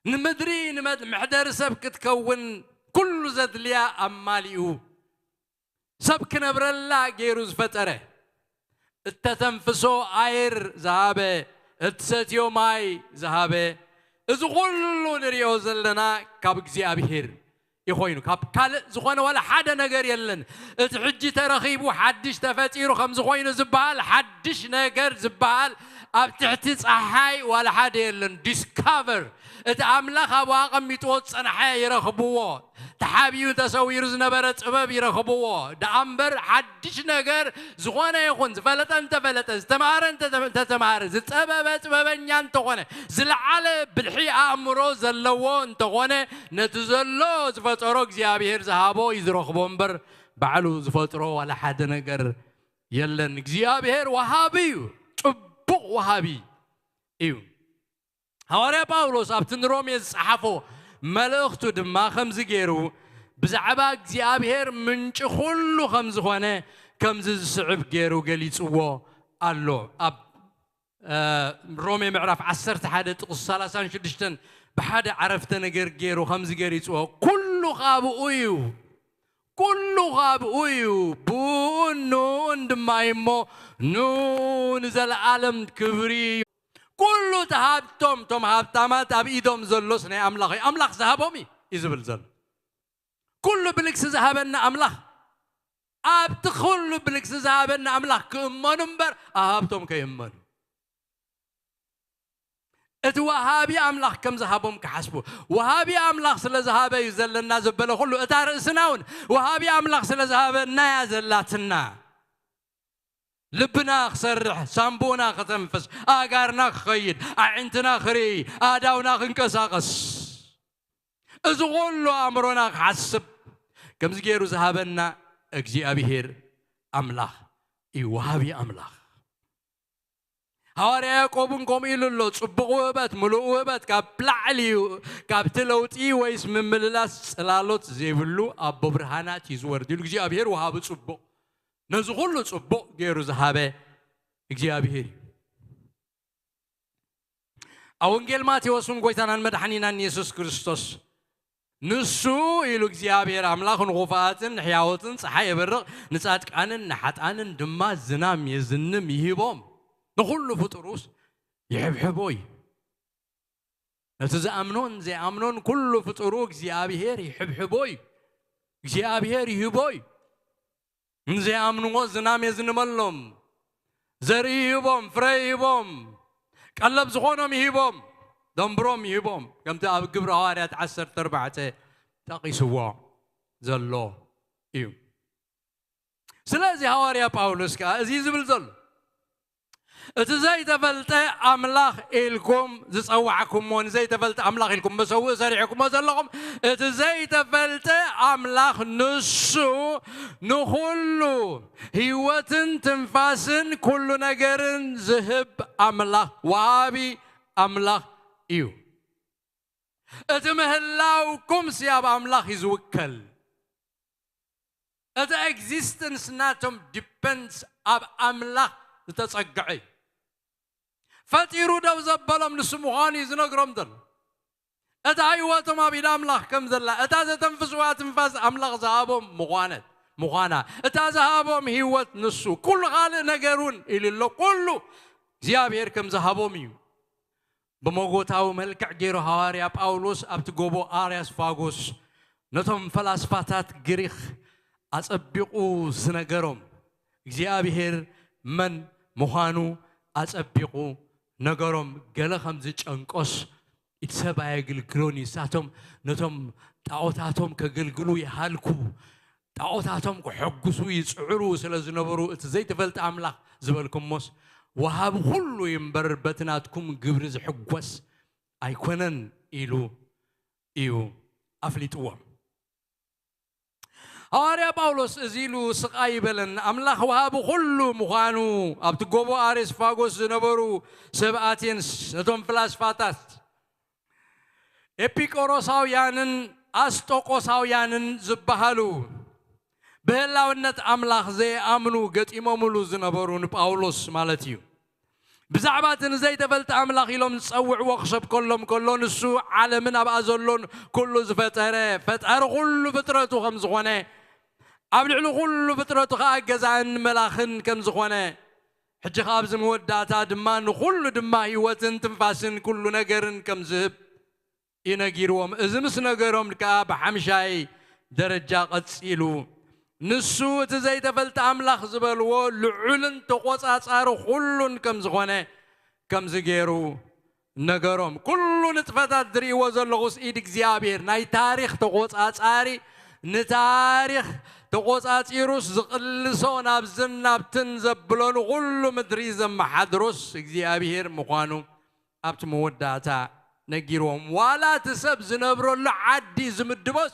ንምድሪ ንመድ-፣ መሕደሪ ሰብ ክትከውን ኩሉ ዘድልያ ኣማሊኡ፣ ሰብ ክነብረላ ገይሩ ዝፈጠረ፣ እተተንፍሶ ኣየር ዝሃበ፣ እትሰትዮ ማይ ዝሃበ፣ እዚ ኩሉ ንሪኦ ዘለና ካብ እግዚኣብሔር እዩ ኮይኑ፣ ካብ ካልእ ዝኾነ ዋላ ሓደ ነገር የለን። እቲ ሕጂ ተረኺቡ ሓድሽ ተፈጢሩ ከምዚ ኮይኑ ዝበሃል ሓድሽ ነገር ዝበሃል ኣብ ትሕቲ ጸሓይ ዋላ ሓደ የለን። ዲስካቨር፣ እቲ ኣምላኽ ኣብኡ ኣቐሚጥዎ ዝጸንሐ ይረኽብዎ። ተሓቢኡ ተሰዊሩ ዝነበረ ጥበብ ይረኽብዎ። ደኣ እምበር ሓድሽ ነገር ዝኾነ ይኹን ዝፈለጠ እንተፈለጠ፣ ዝተማህረ እንተ-፣ እንተተማህረ፣ ዝጠበበ ጥበበኛ እንተኾነ፣ ዝለዓለ ብልሒ ኣእምሮ ዘለዎ እንተኾነ፣ ነቲ ዘሎ ዝፈጠሮ እግዚኣብሔር ዝሃቦ እዩ ዝረኽቦ እምበር፣ ባዕሉ ዝፈጥሮ ዋላ ሓደ ነገር የለን። እግዚኣብሔር ወሃቢ እዩ፣ ጽቡቕ ወሃቢ እዩ። ሃዋርያ ጳውሎስ ኣብቲ ንሮሜ ዝጸሓፎ መልእኽቱ ድማ ከምዚ ገይሩ ብዛዕባ እግዚኣብሔር ምንጪ ኩሉ ከም ዝኾነ ከምዚ ዝስዕብ ገይሩ ገሊጽዎ ኣሎ። ኣብ እ፣ ሮሜ ምዕራፍ ዓሰርተ ሓደ ጥቕሲ ሰላሳን ሽዱሽተን ብሓደ ዓረፍተ ነገር ገይሩ ከምዚ ገሊጽዎ፣ "ኩሉ ካብኡ እዩ፣ ኩሉ ካብኡ እዩ፣ ብኡን ንኡን ድማ እዩ እሞ ንኡ ንዘለኣለም ክብሪ እዩ። ኩሉ እቲ ሃብቶም፣ እቶም ሃብታማት ኣብ ኢዶም ዘሎስ ናይ ኣምላኽ እዩ፣ ኣምላኽ ዝሃቦም እዩ" እዩ ዝብል ዘሎ። ኩሉ ብልግሲ ዝሃበና ኣምላኽ፣ ኣብቲ ኩሉ ብልግሲ ዝሃበና ኣምላኽ ክእመኑ እምበር ኣብ ሃብቶም ከይእመኑ። እቲ ወሃቢ ኣምላኽ ከም ዝሃቦም ክሓስቡ፣ ወሃቢ ኣምላኽ ስለ ዝሃበ እዩ ዘለና ዘበለ ኩሉ፣ እታ ርእስና እውን ወሃቢ ኣምላኽ ስለ ዝሃበና እያ ዘላትና። ልብና ክሰርሕ፣ ሳምቦና ከተንፍስ፣ ኣእጋርና ክኸይድ፣ ኣዒንትና ክርኢ፣ ኣእዳውና ክንቀሳቐስ፣ እዚ ኩሉ ኣእምሮና ክሓስብ ከምዚ ገይሩ ዝሃበና እግዚኣብሔር ኣምላኽ እዩ፣ ወሃቢ ኣምላኽ። ሃዋርያ ያዕቆብ እውን ከምኡ ኢሉ ኣሎ፣ "ጽቡቕ ውህበት፣ ምሉእ ውህበት ካብ ላዕሊ እዩ፣ ካብቲ ለውጢ ወይስ ምምልላስ ጽላሎት ዘይብሉ ኣቦ ብርሃናት እዩ ዝወርድ" ኢሉ። እግዚኣብሔር ወሃቢ ጽቡቕ፣ ነዚ ኩሉ ጽቡቕ ገይሩ ዝሃበ እግዚኣብሔር እዩ። ኣብ ወንጌል ማቴዎስ እውን ጎይታናን መድሓኒናን የሱስ ክርስቶስ፣ "ንሱ" ኢሉ እግዚኣብሔር ኣምላኽ፣ "ንኹፋኣትን ንሕያዎትን ጸሓይ የበርቕ፣ ንጻድቃንን ንሓጣንን ድማ ዝናም የዝንም ይህቦም፣ ንኹሉ ፍጡሩስ ይሕብሕቦ እዩ።" ነቲ ዝኣምኖን ዘይኣምኖን ኩሉ ፍጡሩ እግዚኣብሔር ይሕብሕቦ እዩ። እግዚኣብሔር ይህቦ እዩ። ንዘይኣምንዎ ዝናም የዝንመሎም፣ ዘርኢ ይህቦም፣ ፍረ ይህቦም፣ ቀለብ ዝኾኖም ይህቦም፣ ደንብሮም ይህቦም፣ ከምቲ ኣብ ግብሪ ሃዋርያት ዓሰርተ ኣርባዕተ ጠቒስዎ ዘሎ እዩ። ስለዚ ሃዋርያ ጳውሎስ ከኣ እዚ እዩ ዝብል ዘሎ፣ "እቲ ዘይተፈልጠ ኣምላኽ ኢልኩም ዝጸዋዕኩምዎ፣ ንዘይተፈልጠ ኣምላኽ ኢልኩም መሰውኢ ሰሪሕኩሞ ዘለኹም፣ እቲ ዘይተፈልጠ ኣምላኽ ንሱ ንኹሉ ህይወትን ትንፋስን ኩሉ ነገርን ዝህብ ኣምላኽ፣ ወሃቢ ኣምላኽ እዩ። እቲ ምህላውኩም ሲ ኣብ ኣምላኽ እዩ ዝውከል። እቲ ኤግዚስተንስ ናቶም ዲፐንድስ ኣብ ኣምላኽ ዝተጸግዐ እዩ። ፈጢሩ ደው ዘበሎም ንሱ ምዃኑ እዩ ዝነግሮም ዘሎ። እታ ህይወቶም ኣብ ኢድ ኣምላኽ ከም ዘላ፣ እታ ዘተንፍስዋ ትንፋስ ኣምላኽ ዝሃቦም ምዃነት፣ ምዃና፣ እታ ዝሃቦም ህይወት ንሱ፣ ኩሉ ካልእ ነገር እውን ኢሉ ኣሎ፣ ኩሉ እግዚኣብሔር ከም ዝሃቦም እዩ። ብመጎታዊ መልክዕ ገይሩ ሃዋርያ ጳውሎስ ኣብቲ ጎቦ ኣርያስፋጎስ ነቶም ፈላስፋታት ግሪኽ ኣጸቢቑ ዝነገሮም፣ እግዚኣብሔር መን ምዃኑ ኣጸቢቑ ነገሮም። ገለ ከም ዝጨንቆስ፣ እቲ ሰብ ኣየግልግሎን እዩ። ንሳቶም ነቶም ጣዖታቶም ከገልግሉ ይሃልኩ፣ ጣዖታቶም ክሕጉሱ ይጽዕሩ ስለ ዝነበሩ፣ እቲ ዘይተፈልጠ ኣምላኽ ዝበልኩሞስ፣ ወሃቢ ኩሉ እዩ እምበር፣ በቲ ናትኩም ግብሪ ዝሕጎስ ኣይኮነን ኢሉ እዩ ኣፍሊጥዎም። ሃዋርያ ጳውሎስ እዚ ኢሉ ስቕ ኣይበለን። ኣምላኽ ወሃቢ ኩሉ ምዃኑ ኣብቲ ጎቦ ኣሬስፋጎስ ዝነበሩ ሰብ ኣቴንስ፣ ነቶም ፍላስፋታት ኤፒቆሮሳውያንን ኣስጦቆሳውያንን ዝበሃሉ ብህላውነት ኣምላኽ ዘይኣምኑ ገጢሞምሉ ዝነበሩ ንጳውሎስ ማለት እዩ። ብዛዕባ እቲ ንዘይተፈልጠ ኣምላኽ ኢሎም ዝጸውዕዎ ክሰብከሎም ከሎ፣ ንሱ ዓለምን ኣብኣ ዘሎን ኩሉ ዝፈጠረ፣ ፈጣሪ ኩሉ ፍጥረቱ ከም ዝኾነ፣ ኣብ ልዕሊ ኩሉ ፍጥረቱ ኸኣ ገዛእን መላኽን ከም ዝኾነ፣ ሕጂ ኸኣ ኣብዚ መወዳእታ ድማ ንኹሉ ድማ ህይወትን ትንፋስን ኩሉ ነገርን ከም ዝህብ እዩ ነጊርዎም። እዚ ምስ ነገሮም ከኣ ብሓምሻይ ደረጃ ቀጺሉ፣ ንሱ እቲ ዘይተፈልጠ ኣምላኽ ዝበልዎ ልዑልን ተቖጻጻሪ ኩሉን ከም ዝኾነ ከምዚ ገይሩ ነገሮም። ኩሉ ንጥፈታት ዝርእይዎ ዘለኹስ ኢድ እግዚኣብሔር፣ ናይ ታሪኽ ተቖጻጻሪ፣ ንታሪኽ ተቖጻጺሩስ ዝቕልሶ ናብዝን ናብትን ዘብሎ፣ ንኹሉ ምድሪ ዘመሓድሮስ እግዚኣብሔር ምዃኑ ኣብቲ መወዳእታ ነጊርዎም። ዋላ እቲ ሰብ ዝነብረሉ ዓዲ ዝምድቦስ፣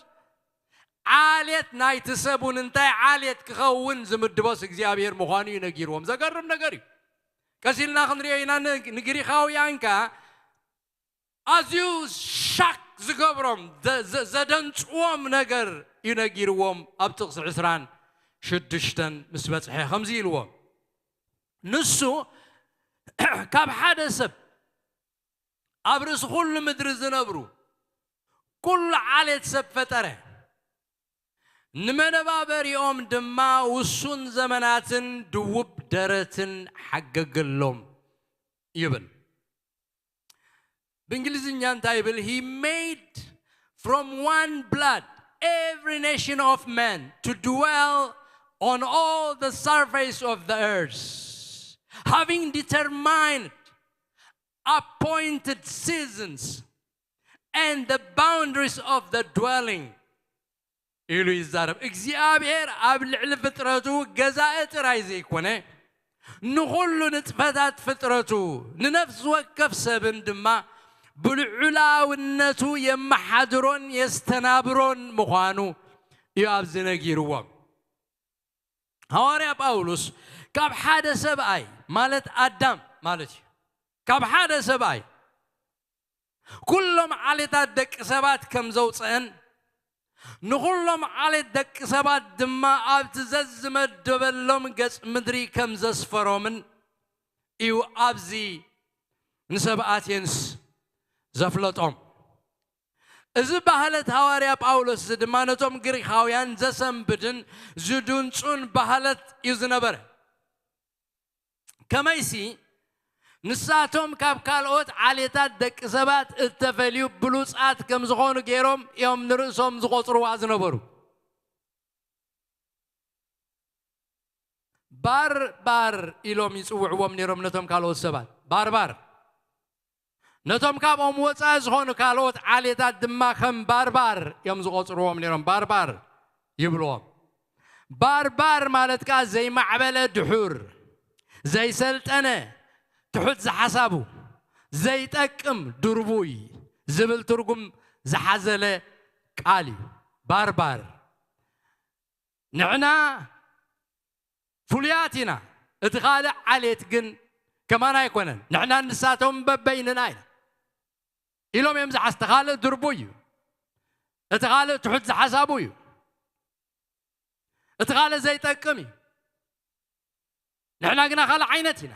ዓሌት ናይቲ ሰብ እውን እንታይ ዓሌት ክኸውን ዝምድቦስ እግዚኣብሔር ምዃኑ እዩ ነጊርዎም። ዘገርም ነገር እዩ። ቀስ ኢልና ክንሪኦ ኢና። ን-፣ ንግሪኻውያን ከኣ ኣዝዩ ሻክ ዝገብሮ ዘ- ዘ- ዘደንጽዎም ነገር እዩ ነጊርዎም። ኣብ ጥቕሲ ዕስራን ሽዱሽተን ምስ በጽሐ ከምዚ ኢልዎም፣ ንሱ ካብ ሓደ ሰብ ኣብ ርእሲ ኩሉ ምድሪ ዝነብሩ ኩሉ ዓሌት ሰብ ፈጠረ። ንመነባበሪኦም ድማ ውሱን ዘመናትን ድውብ ደረትን ሓገገሎም ይብል። ብእንግሊዝኛ እንታይ ይብል? He made from one blood every nation of men to dwell on all the surface of the earth, having determined appointed seasons and the boundaries of the dwelling ኢሉ ይዛረብ። እግዚኣብሔር ኣብ ልዕሊ ፍጥረቱ ገዛኢ ጥራይ ዘይኮነ፣ ንኹሉ ንጥፈታት ፍጥረቱ፣ ንነፍሲ ወከፍ ሰብን ድማ ብልዑላውነቱ የመሓድሮን የስተናብሮን ምዃኑ እዩ ኣብዚ ነጊርዎም። ሃዋርያ ጳውሎስ ካብ ሓደ ሰብኣይ ማለት ኣዳም ማለት እዩ፣ ካብ ሓደ ሰብኣይ ኩሎም ዓሌታት ደቂ ሰባት ከም ዘውፅአን ንኹሎም ዓሌት ደቂ ሰባት ድማ ኣብቲ ዘዝመደበሎም ገጽ ምድሪ ከም ዘስፈሮምን እዩ ኣብዚ ንሰብ ኣቴንስ ዘፍለጦም። እዚ ባህለት ሃዋርያ ጳውሎስ እዚ ድማ ነቶም ግሪኻውያን ዘሰንብድን ዝድንጹን ባህለት እዩ ዝነበረ። ከመይሲ ንሳቶም ካብ ካልኦት ዓሌታት ደቂ ሰባት እተፈልዩ ብሉጻት ከም ዝኾኑ ገይሮም እዮም ንርእሶም ዝቖጽርዋ ዝነበሩ። ባርባር ኢሎም ይጽውዕዎም ነይሮም ነቶም ካልኦት ሰባት። ባርባር። ነቶም ካብኦም ወጻኢ ዝኾኑ ካልኦት ዓሌታት ድማ ከም ባርባር እዮም ዝቖጽርዎም ነይሮም። ባርባር ይብልዎም። ባርባር ማለት ከኣ ዘይማዕበለ ድሑር፣ ዘይሰልጠነ ትሑት ዝሓሳቡ፣ ዘይጠቅም ድርቡይ ዝብል ትርጉም ዝሓዘለ ቃል እዩ። ባርባር። ንሕና ፍሉያት ኢና፣ እቲ ካልእ ዓሌት ግን ከማና ኣይኮነን፣ ንሕናን ንሳቶም በበይንና ኢና ኢሎም እዮም ዝሓስ። እቲ ካልእ ድርቡይ እዩ፣ እቲ ካልእ ትሑት ዝሓሳቡ እዩ፣ እቲ ካልእ ዘይጠቅም እዩ፣ ንሕና ግና ካልእ ዓይነት ኢና።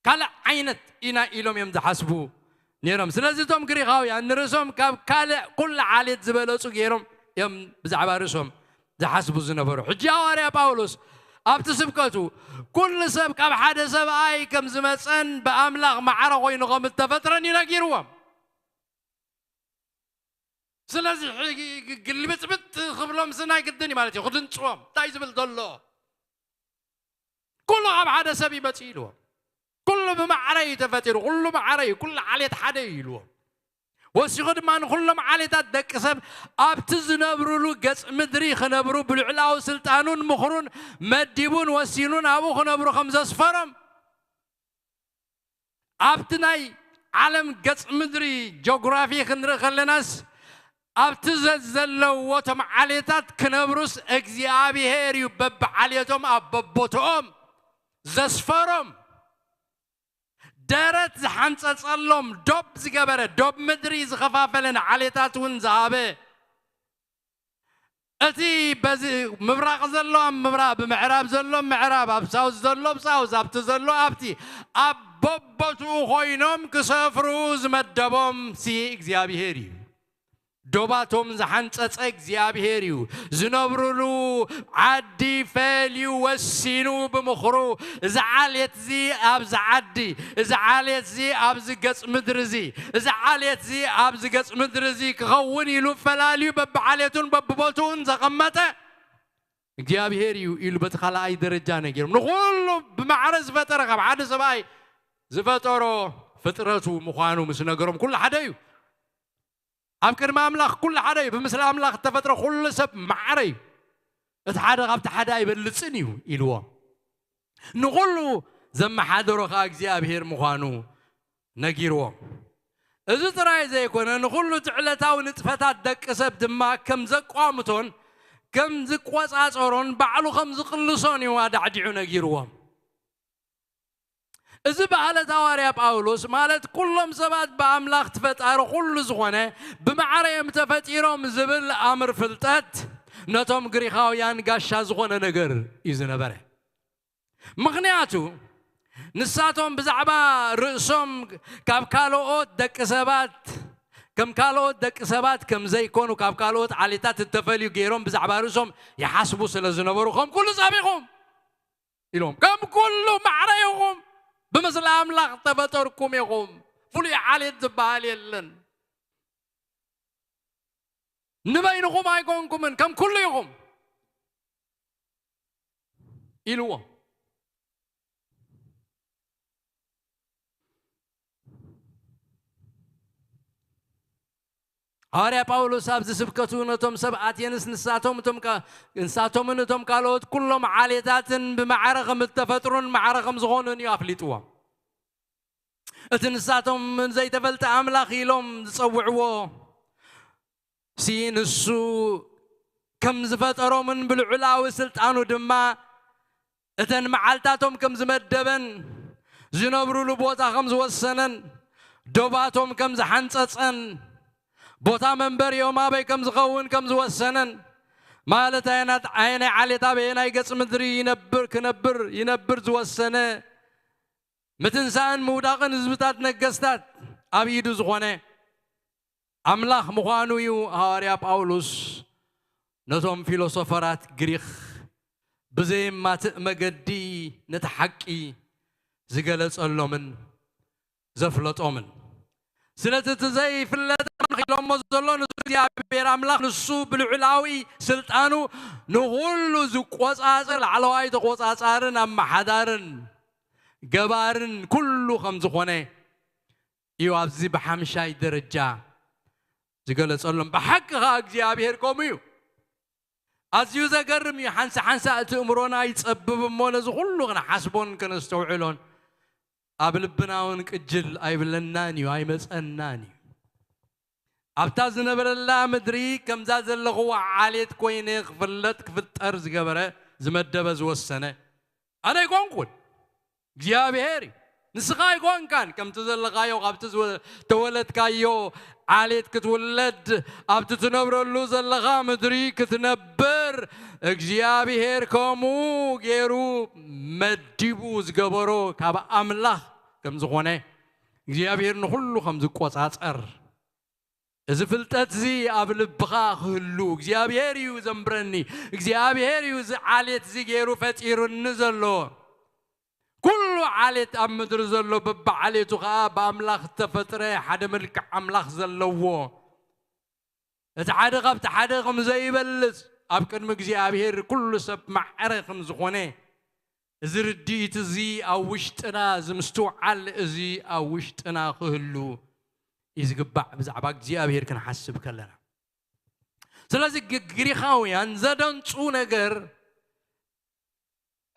ካልእ ዓይነት ኢና ኢሎም እዮም ዝሓስቡ ነይሮም። ስለዚ እቶም ግሪኻውያን ንርእሶም ካብ ካልእ ኩሉ ዓሌት ዝበለጹ ገይሮም እዮም ብዛዕባ ርእሶም ዝሓስቡ ዝነበሩ። ሕጂ ሃዋርያ ጳውሎስ ኣብቲ ስብከቱ ኩሉ ሰብ ካብ ሓደ ሰብኣይ ከም ዝመጸን ብኣምላኽ ማዕረ ኮይኑ ከም እተፈጥረን እዩ ነጊርዎም። ስለዚ ሕጊ ግልብጥብጥ ክብሎም ስናይ ግድን እዩ ማለት እዩ። ክድንጽዎም እንታይ ዝብል ዘሎ ኩሉ ካብ ሓደ ሰብ ይመጽእ ኢልዎም። ኩሉ ብማዕረ እዩ ተፈጢሩ፣ ኩሉ ማዕረ እዩ፣ ኩሉ ዓሌት ሓደ እዩ ኢልዎም። ወሲኹ ድማ ንኩሎም ዓሌታት ደቂ ሰብ ኣብቲ ዝነብሩሉ ገጽ ምድሪ ክነብሩ ብልዕላዊ ስልጣኑን ምኽሩን መዲቡን ወሲኑን ኣብኡ ክነብሩ ከም ዘስፈሮም ኣብቲ ናይ ዓለም ገጽ ምድሪ ጆግራፊ ክንርኢ ከለናስ ኣብቲ ዘዘለዎ እቶም ዓሌታት ክነብሩስ እግዚኣብሔር እዩ በብዓሌቶም ኣብ በቦትኦም ዘስፈሮም። ደረት ዝሓንጸጸሎም፣ ዶብ ዝገበረ፣ ዶብ ምድሪ ዝኸፋፈለ፣ ንዓሌታት እውን ዝሃበ፣ እቲ በዚ ምብራቕ ዘሎ ኣብ ምብራቕ፣ ብምዕራብ ዘሎ ምዕራብ፣ ኣብ ሳውዝ ዘሎ ኣብ ሳውዝ፣ ኣብቲ ዘሎ ኣብቲ፣ ኣብ በቦትኡ ኮይኖም ክሰፍሩ ዝመደቦም ሲ እግዚኣብሔር እዩ። ዶባቶም ዝሓንጸጸ እግዚኣብሔር እዩ። ዝነብሩሉ ዓዲ ፈልዩ ወሲኑ ብምኽሩ፣ እዚ ዓሌት እዚ ኣብዚ ዓዲ፣ እዚ ዓሌት እዚ ኣብዚ ገጽ ምድሪ እዚ፣ እዚ ዓሌት እዚ ኣብዚ ገጽ ምድሪ እዚ ክኸውን ኢሉ ፈላልዩ በብዓሌቱን በብቦትኡን ዘቐመጠ እግዚኣብሔር እዩ ኢሉ በቲ ካልኣይ ደረጃ ነጊሮም። ንኹሉ ብማዕረ ዝፈጠረ ካብ ሓደ ሰብኣይ ዝፈጠሮ ፍጥረቱ ምዃኑ ምስ ነገሮም ኩሉ ሓደ እዩ። ኣብ ቅድሚ ኣምላኽ ኩሉ ሓደ እዩ። ብምስሊ ኣምላኽ እተፈጥረ ኩሉ ሰብ ማዕረ እዩ። እቲ ሓደ ካብቲ ሓደ ኣይበልጽን እዩ ኢልዎም። ንኹሉ ዘመሓደሮ ኸኣ እግዚኣብሔር ምዃኑ ነጊርዎም። እዚ ጥራይ ዘይኮነ፣ ንኹሉ እቲ ዕለታዊ ንጥፈታት ደቂ ሰብ ድማ ከም ዘቋምቶን ከም ዝቆጻጸሮን ባዕሉ ከም ዝቕልሶን እዩ ኣዳዕዲዑ ነጊርዎም። እዚ ባህለት ሃዋርያ ጳውሎስ ማለት ኩሎም ሰባት ብኣምላኽ ትፈጣሪ ኩሉ ዝኾነ ብማዕረ እዮም ተፈጢሮም ዝብል ኣምር ፍልጠት ነቶም ግሪኻውያን ጋሻ ዝኾነ ነገር እዩ ዝነበረ። ምኽንያቱ ንሳቶም ብዛዕባ ርእሶም ካብ ካልኦት ደቂ ሰባት ከም ካልኦት ደቂ ሰባት ከም ዘይኮኑ ካብ ካልኦት ዓሌታት እተፈልዩ ገይሮም ብዛዕባ ርእሶም ይሓስቡ ስለ ዝነበሩ ከም ኩሉ ጸቢኹም ኢሎም ከም ኩሉ ማዕረ ኢኹም ብምስሊ ኣምላኽ ተፈጠርኩም ኢኹም ፍሉይ ዓሌት ዝበሃል የለን ንበይንኹም ኣይኮንኩምን ከም ኩሉ ኢኹም ኢልዎ ሃዋርያ ጳውሎስ ኣብዚ ስብከቱ ነቶም ሰብ ኣቴንስ ንሳቶም እቶም ካ- ንሳቶምን እቶም ካልኦት ኩሎም ዓሌታትን ብማዕረ ከም እተፈጥሩን ማዕረ ከም ዝኾኑን እዩ ኣፍሊጥዎም እቲ ንሳቶም ዘይተፈልጠ ኣምላኽ ኢሎም ዝጸውዕዎ ሲ ንሱ ከም ዝፈጠሮምን ብልዑላዊ ስልጣኑ ድማ እተን መዓልታቶም ከም ዝመደበን ዝነብሩሉ ቦታ ከም ዝወሰነን ዶባቶም ከም ዝሓንጸጸን ቦታ መንበሪኦም ኣበይ ከም ዝኸውን ከም ዝወሰነን ማለት ኣየናት ኣየናይ ዓሌት ኣበየናይ ገጽ ምድሪ ይነብር ክነብር ይነብር ዝወሰነ ምትንሳእን ምውዳቕን ህዝብታት ነገስታት ኣብ ኢዱ ዝኾነ ኣምላኽ ምዃኑ እዩ ሃዋርያ ጳውሎስ ነቶም ፊሎሶፈራት ግሪኽ ብዘየማትእ መገዲ ነቲ ሓቂ ዝገለጸሎምን ዘፍለጦምን ስለቲ እቲ ዘይፍለጥ ኣምላኽ ኢሎሞ ዘሎ ንሱ እግዚኣብሔር ኣምላኽ ንሱ ብልዑላዊ ስልጣኑ ንኹሉ ዝቆጻጸር ላዕለዋይ ተቆጻጻርን ኣመሓዳርን ገባርን ኩሉ ከም ዝኾነ እዩ ኣብዚ ብሓምሻይ ደረጃ ዝገለጸሎም ብሓቂ ኸዓ እግዚኣብሔር ከምኡ እዩ ኣዝዩ ዘገርም እዩ ሓንሳ ሓንሳ እቲ እምሮና ይጸብብ እሞ ነዚ ኩሉ ክንሓስቦን ከነስተውዕሎን ኣብ ልብና እውን ቅጅል ኣይብለናን እዩ ኣይመጸናን እዩ ኣብታ ዝነበረላ ምድሪ ከምዛ ዘለኽዋ ዓሌት ኮይነ ክፍለጥ ክፍጠር ዝገበረ ዝመደበ ዝወሰነ ኣነ ኣይኮንኩን እግዚኣብሔር እዩ ንስኻ ኣይኮንካን ከምቲ ዘለኻዮ ካብቲ ተወለድካዮ ዓሌት ክትውለድ ኣብቲ ትነብረሉ ዘለኻ ምድሪ ክትነብር እግዚኣብሔር ከምኡ ገይሩ መዲቡ ዝገበሮ ካብ ኣምላኽ ከም ዝኾነ እግዚኣብሔር ንኹሉ ከም ዝቆጻጸር እዚ ፍልጠት እዚ ኣብ ልብኻ ክህሉ እግዚኣብሔር እዩ ዘንብረኒ እግዚኣብሔር እዩ እዚ ዓሌት እዚ ገይሩ ፈጢሩኒ ዘሎ ኩሉ ዓሌት ኣብ ምድሪ ዘሎ በብዓሌቱ ኸዓ ብኣምላኽ ዝተፈጥረ ሓደ መልክዕ ኣምላኽ ዘለዎ እቲ ሓደ ካብቲ ሓደ ከም ዘይበልጽ ኣብ ቅድሚ እግዚኣብሔር ኩሉ ሰብ ማዕረ ከም ዝኾነ እዚ ርድኢት እዚ ኣብ ውሽጥና እዚ ምስትውዓል እዚ ኣብ ውሽጥና ክህሉ እዩ ዝግባዕ ብዛዕባ እግዚኣብሔር ክንሓስብ ከለና ስለዚ ግሪኻውያን ዘደንጹ ነገር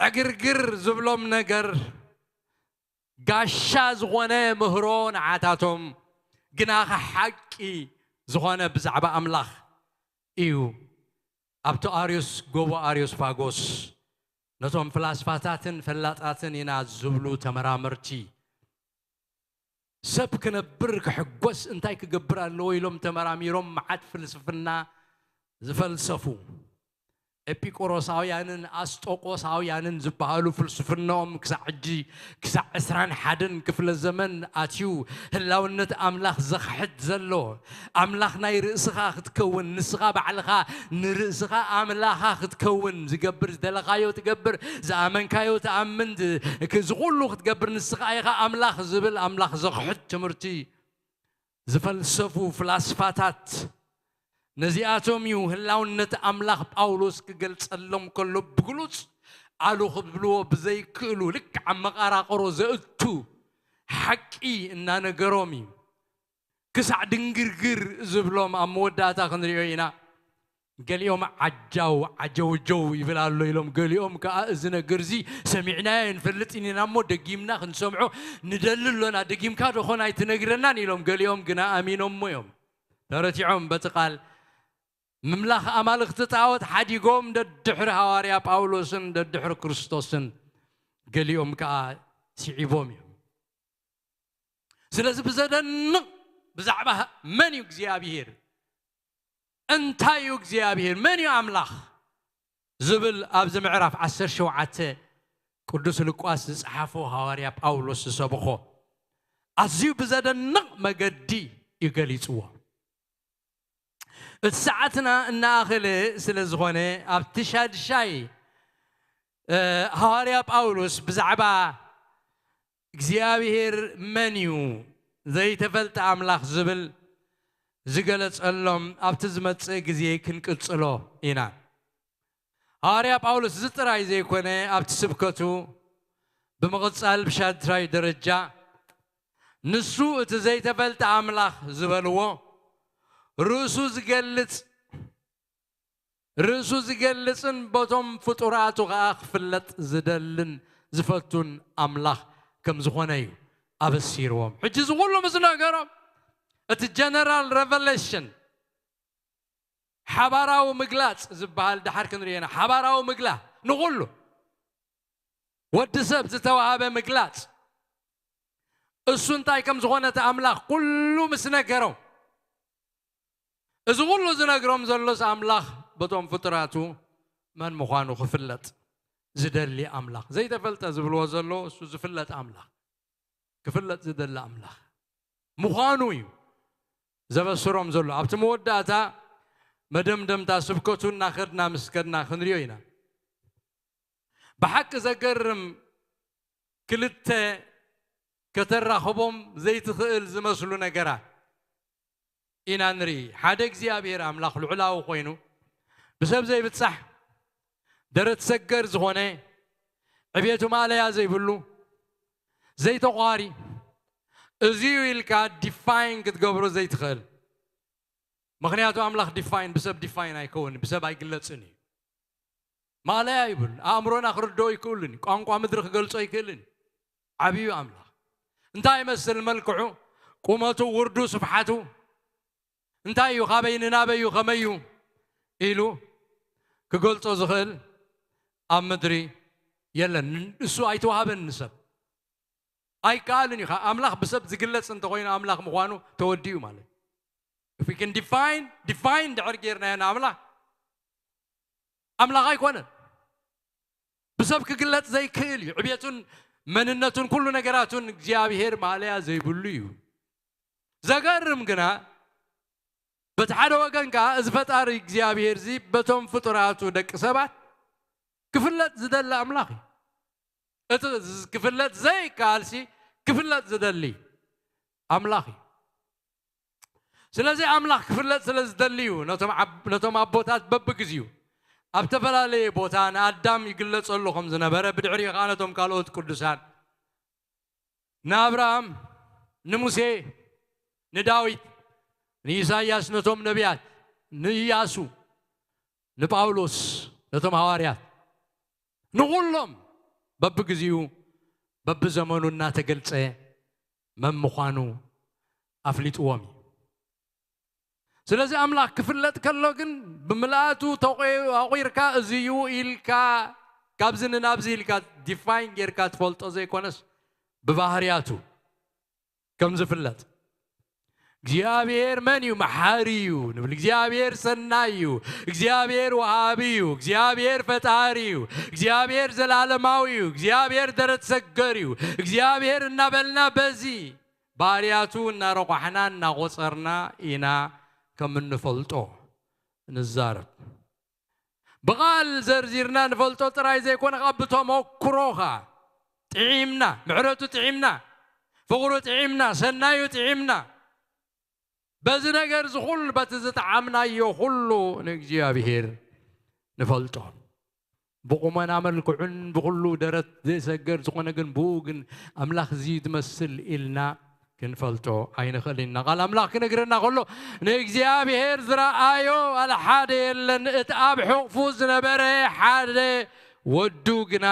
ዕግርግር ዝብሎም ነገር ጋሻ ዝኾነ ምህሮ ንዓታቶም ግናኸ ሓቂ ዝኾነ ብዛዕባ ኣምላኽ እዩ ኣብቲ ኣርዮስ ጎቦ ኣርዮስ ፋጎስ ነቶም ፍላስፋታትን ፈላጣትን ኢና ዝብሉ ተመራመርቲ ሰብ ክነብር ክሕጎስ እንታይ ክገብር ኣለዎ ኢሎም ተመራሚሮም መዓት ፍልስፍና ዝፈልሰፉ ኤጲቆሮሳውያንን ኣስጦቆሳውያንን ዝበሃሉ ፍልስፍናኦም ክሳዕ ሕጂ ክሳዕ ዕስራን ሓደን ክፍለ ዘመን ኣትዩ ህላውነት ኣምላኽ ዘኽሕድ ዘሎ ኣምላኽ ናይ ርእስኻ ክትከውን ንስኻ ባዕልኻ ንርእስኻ ኣምላኻ ክትከውን ዝገብር ዝደለኻዮ ትገብር ዝኣመንካዮ ትኣምን እዚ ኩሉ ክትገብር ንስኻ ኢኻ ኣምላኽ ዝብል ኣምላኽ ዘኽሕድ ትምህርቲ ዝፈልሰፉ ፍላስፋታት ነዚኣቶም እዩ ህላውነት ኣምላኽ ጳውሎስ ክገልጸሎም ከሎ ብግሉጽ ኣሉ ክብልዎ ብዘይክእሉ ልክዕ ኣብ መቓራቕሮ ዘእቱ ሓቂ እናነገሮም እዩ ክሳዕ ድንግርግር ዝብሎም ኣብ መወዳእታ ክንሪኦ ኢና ገሊኦም ዓጃው ዓጀውጀው ይብል ኣሎ ኢሎም ገሊኦም ከዓ እዚ ነገር እዚ ሰሚዕናዮ ንፈልጥ ኢና እሞ ደጊምና ክንሰምዖ ንደሊ ኣሎና ደጊምካ ዶኾን ኣይትነግረናን ኢሎም ገሊኦም ግና ኣሚኖሞ እዮም ተረቲዖም በቲ ቃል ምምላኽ ኣማልኽቲ ጣዖት ሓዲጎም ደድሕሪ ሃዋርያ ጳውሎስን ደድሕሪ ክርስቶስን ገሊኦም ከዓ ስዒቦም እዮም ስለዚ ብዘደንቕ ብዛዕባ መን እዩ እግዚኣብሔር፣ እንታይ እዩ እግዚኣብሔር፣ መን እዩ ኣምላኽ ዝብል ኣብዚ ምዕራፍ ዓሰርተ ሸውዓተ ቅዱስ ሉቃስ ዝጸሓፎ ሃዋርያ ጳውሎስ ዝሰብኾ ኣዝዩ ብዘደንቕ መገዲ እዩ ገሊጽዎ። እቲ ሰዓትና እናኣኸለ ስለ ዝኾነ ኣብቲ ሻድሻይ ሃዋርያ ጳውሎስ ብዛዕባ እግዚኣብሔር መን እዩ ዘይተፈልጠ ኣምላኽ ዝብል ዝገለጸሎም ኣብቲ ዝመጽእ ግዜ ክንቅጽሎ ኢና። ሃዋርያ ጳውሎስ እዚ ጥራይ ዘይኮነ ኣብቲ ስብከቱ ብምቕጻል ብሻድሻይ ደረጃ ንሱ እቲ ዘይተፈልጠ ኣምላኽ ዝበልዎ ርእሱ ዝገልጽ ርእሱ ዝገልጽን በቶም ፍጡራቱ ኸኣ ክፍለጥ ዝደልን ዝፈቱን ኣምላኽ ከም ዝኾነ እዩ ኣበሲርዎም። ሕጂ እዚ ኩሉ ምስ ነገሮም እቲ ጀነራል ሬቨሌሽን ሓባራዊ ምግላጽ ዝበሃል ድሓር ክንሪኦ ኢና። ሓባራዊ ምግላ ንኹሉ ወዲ ሰብ ዝተዋሃበ ምግላጽ እሱ እንታይ ከም ዝኾነ እቲ ኣምላኽ ኩሉ ምስ ነገሮም እዚ ኩሉ ዝነግሮም ዘሎስ ኣምላኽ በቶም ፍጡራቱ መን ምዃኑ ክፍለጥ ዝደሊ ኣምላኽ ዘይተፈልጠ ዝብልዎ ዘሎ እሱ ዝፍለጥ ኣምላኽ ክፍለጥ ዝደሊ ኣምላኽ ምዃኑ እዩ ዘበስሮም ዘሎ። ኣብቲ መወዳእታ መደምደምታ ስብከቱ እናኸድና ምስ ከድና ክንሪኦ ኢና። ብሓቂ ዘገርም ክልተ ከተራኽቦም ዘይትኽእል ዝመስሉ ነገራት ኢና ንርኢ። ሓደ እግዚኣብሔር ኣምላኽ ልዑላዊ ኮይኑ ብሰብ ዘይብጻሕ ደረት ሰገር ዝኾነ ዕቤቱ ማእለያ ዘይብሉ ዘይተቋሪ እዚዩ ኢልካ ዲፋይን ክትገብሮ ዘይትኽእል ምኽንያቱ ኣምላኽ ዲፋይን ብሰብ ዲፋይን ኣይከውን ብሰብ ኣይግለጽን እዩ ማለያ ይብል ኣእምሮና ክርድኦ ይክእልን ቋንቋ ምድሪ ክገልጾ ይክእልን ዓብዩ ኣምላኽ እንታይ ይመስል መልክዑ ቁመቱ ውርዱ ስፍሓቱ እንታይ እዩ ካበይ ንናበይ እዩ ከመይ እዩ ኢሉ ክገልጾ ዝኽእል ኣብ ምድሪ የለን እሱ ኣይተዋሃበን ንሰብ ኣይከኣልን እዩ ኣምላኽ ብሰብ ዝግለጽ እንተኮይኑ ኣምላኽ ምዃኑ ተወዲኡ ማለት እዩ ዲፋይን ዲፋይን ድሕር ጌርናዮ ንኣምላኽ ኣምላኽ ኣይኮነን ብሰብ ክግለጽ ዘይክእል እዩ ዕብየቱን መንነቱን ኩሉ ነገራቱን እግዚኣብሔር ማለያ ዘይብሉ እዩ ዘገርም ግና በቲ ሓደ ወገን ከዓ እዚ ፈጣሪ እግዚኣብሔር እዚ በቶም ፍጡራቱ ደቂ ሰባት ክፍለጥ ዝደሊ ኣምላኽ እዩ እቲ ክፍለጥ ዘይከኣልሲ ክፍለጥ ዝደሊ ኣምላኽ እዩ ስለዚ ኣምላኽ ክፍለጥ ስለ ዝደሊ እዩ ነቶም ኣቦታት በብግዜኡ ኣብ ዝተፈላለየ ቦታ ንኣዳም ይግለጸሉ ከም ዝነበረ ብድሕሪኡ ከዓ ነቶም ካልኦት ቅዱሳን ንኣብርሃም ንሙሴ ንዳዊት ንኢሳይያስ ነቶም ነቢያት ንኢያሱ ንጳውሎስ ነቶም ሃዋርያት ንኹሎም በብግዜኡ በብዘመኑ እናተገልጸ መን ምዃኑ ኣፍሊጥዎም እዩ ስለዚ ኣምላኽ ክፍለጥ ከሎ ግን ብምልኣቱ ኣቑርካ እዚዩ ኢልካ ካብዚ ንናብዚ ኢልካ ዲፋይን ጌርካ ትፈልጦ ዘይኮነስ ብባህርያቱ ከም ዝፍለጥ እግዚኣብሔር መን እዩ መሓሪ እዩ ንብል እግዚኣብሔር ሰናይ እዩ እግዚኣብሔር ወሃቢ እዩ እግዚኣብሔር ፈጣሪ እዩ እግዚኣብሔር ዘላለማዊ እዩ እግዚኣብሔር ደረት ሰገር እዩ እግዚኣብሔር እናበልና በዚ ባህርያቱ እናረቋሕና እናቆፀርና ኢና ከም እንፈልጦ ንዛረብ ብቓል ዘርዚርና ንፈልጦ ጥራይ ዘይኮነ ካብ ብተመክሮኻ ጥዒምና ምሕረቱ ጥዒምና ፍቕሩ ጥዒምና ሰናዩ ጥዒምና በዚ ነገር እዚ ኩሉ በቲ ዝጠዓምናዮ ኩሉ ንእግዚኣብሔር ንፈልጦ ብቑመና መልክዑን ብኹሉ ደረት ዘይሰገር ዝኾነ ግን ብኡ ግን ኣምላኽ እዚ ትመስል ኢልና ክንፈልጦ ኣይንኽእል ኢና ቃል ኣምላኽ ክነግረና ከሎ ንእግዚኣብሔር ዝረኣዮ ዋላ ሓደ የለን እቲ ኣብ ሕቕፉ ዝነበረ ሓደ ወዱ ግና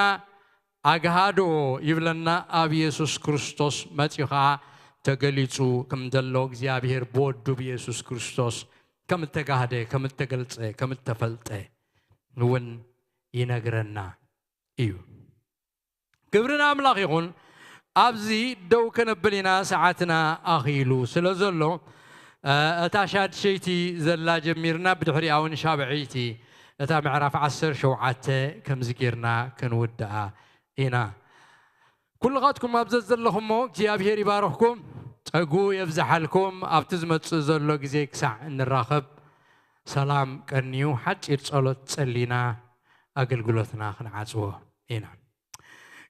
ኣግሃዶ ይብለና ኣብ የሱስ ክርስቶስ መፂኡ ከዓ ተገሊፁ ከም ዘሎ እግዚኣብሔር ብወዱ ብየሱስ ክርስቶስ ከም እተጋህደ ከም እተገልፀ ከም እተፈልጠ እውን ይነግረና እዩ ክብሪ ንኣምላኽ ይኹን ኣብዚ ደው ከነብል ኢና፣ ሰዓትና ኣኺሉ ስለ ዘሎ፣ እ፣ እታ ሻድሸይቲ ዘላ ጀሚርና፣ ብድሕሪኣ እውን ሻብዐይቲ፣ እታ ምዕራፍ ዓሰርተ ሸውዓተ ከምዚ ጌርና ክንውድኣ ኢና። ኩልኻትኩም ኣብ ዘዘለኹሞ እግዚኣብሔር ይባርኽኩም፣ ጸጉ የብዝሓልኩም። ኣብቲ ዝመጽእ ዘሎ ግዜ ክሳዕ እንራኸብ ሰላም ቀንዩ፣ ሓጺር ጸሎት ጸሊና ኣገልግሎትና ክንዓጽዎ ኢና።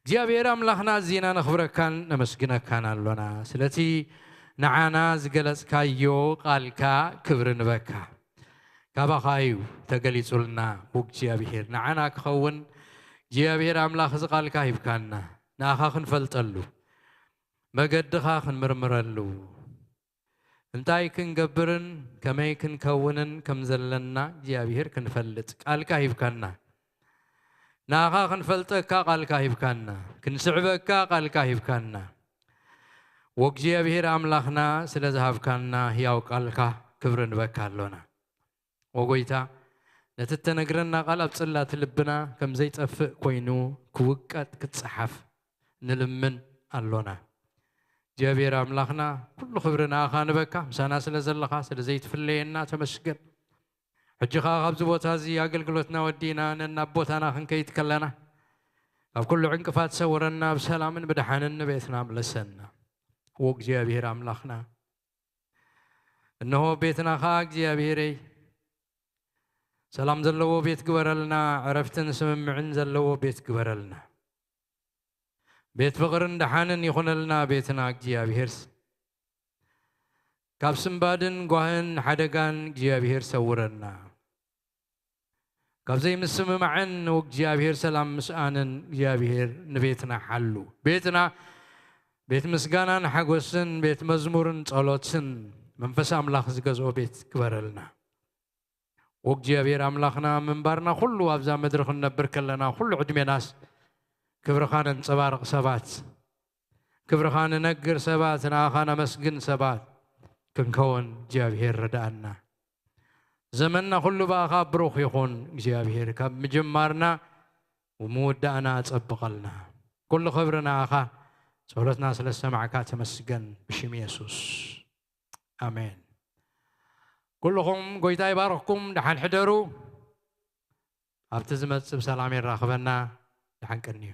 እግዚኣብሔር ኣምላኽና፣ ኣዚና ነኽብረካን ነመስግነካን ኣሎና። ስለቲ ንዓና ዝገለጽካዮ ቃልካ ክብሪ ንበካ። ካባኻ እዩ ተገሊጹልና። እግዚኣብሔር ንዓና ክኸውን እግዚኣብሔር ኣምላኽ እዚ ቃልካ ሂብካና። ንኣኻ ክንፈልጠሉ፣ መገድኻ ክንምርምረሉ፣ እንታይ ክንገብርን ከመይ ክንከውንን ከም ዘለና እግዚኣብሔር ክንፈልጥ ቃልካ ሂብካና። ንኣኻ ክንፈልጠካ ቃልካ ሂብካና። ክንስዕበካ ቃልካ ሂብካና። ወእግዚኣብሔር ኣምላኽና ስለ ዝሃብካና ህያው ቃልካ ክብሪ ንበካ ኣሎና። ወጎይታ፣ ነቲ እተነግረና ቃል ኣብ ጽላት ልብና ከም ዘይጠፍእ ኮይኑ ክውቀጥ ክጸሓፍ ንልምን ኣሎና። እግዚኣብሔር ኣምላኽና፣ ኩሉ ክብሪ ንኣኻ ንበካ፣ ምሳና ስለ ዘለኻ፣ ስለ ዘይትፍለየና ተመስገን። ሕጂ ኸኣ ካብዚ ቦታ እዚ ኣገልግሎትና ወዲእና ነናብ ቦታና ክንከይድ ከለና፣ ካብ ኩሉ ዕንቅፋት ሰውረና፣ ብሰላምን ብደሓንን ንቤትና ምለሰና። ወእግዚኣብሔር ኣምላኽና፣ እንሆ ቤትና ኸኣ እግዚኣብሔረይ፣ ሰላም ዘለዎ ቤት ግበረልና፣ ዕረፍትን ስምምዕን ዘለዎ ቤት ግበረልና። ቤት ፍቕርን ደሓንን ይኹነልና ቤትና እግዚኣብሔርስ። ካብ ስንባድን ጓህን ሓደጋን እግዚኣብሔር ሰውረና። ካብ ዘይምስምማዕን እግዚኣብሔር ሰላም ምስኣንን እግዚኣብሔር ንቤትና ሓሉ። ቤትና ቤት ምስጋናን ሓጎስን፣ ቤት መዝሙርን ጸሎትን፣ መንፈስ ኣምላኽ ዝገዝኦ ቤት ግበረልና። ወእግዚኣብሔር ኣምላኽና፣ ምንባርና ኩሉ ኣብዛ ምድሪ ክንነብር ከለና፣ ኩሉ ዕድሜናስ ክብርኻ ነንጸባርቕ ሰባት፣ ክብርኻ ንነግር ሰባት፣ ንኣኻ ነመስግን ሰባት ክንከውን እግዚኣብሔር ርድኣና። ዘመንና ኩሉ ብኣኻ ብሩኽ ይኹን እግዚኣብሔር፣ ካብ ምጅማርና ወምውዳእና ኣጸብቐልና። ኩሉ ክብሪ ንኣኻ። ጸሎትና ስለ ዝሰማዕካ ተመስገን፣ ብሽም የሱስ። ኣሜን። ኩልኹም ጎይታ ይባርኽኩም። ደሓን ሕደሩ። ኣብቲ ዝመጽእ ብሰላም የራኽበና። ደሓን ቀንዩ።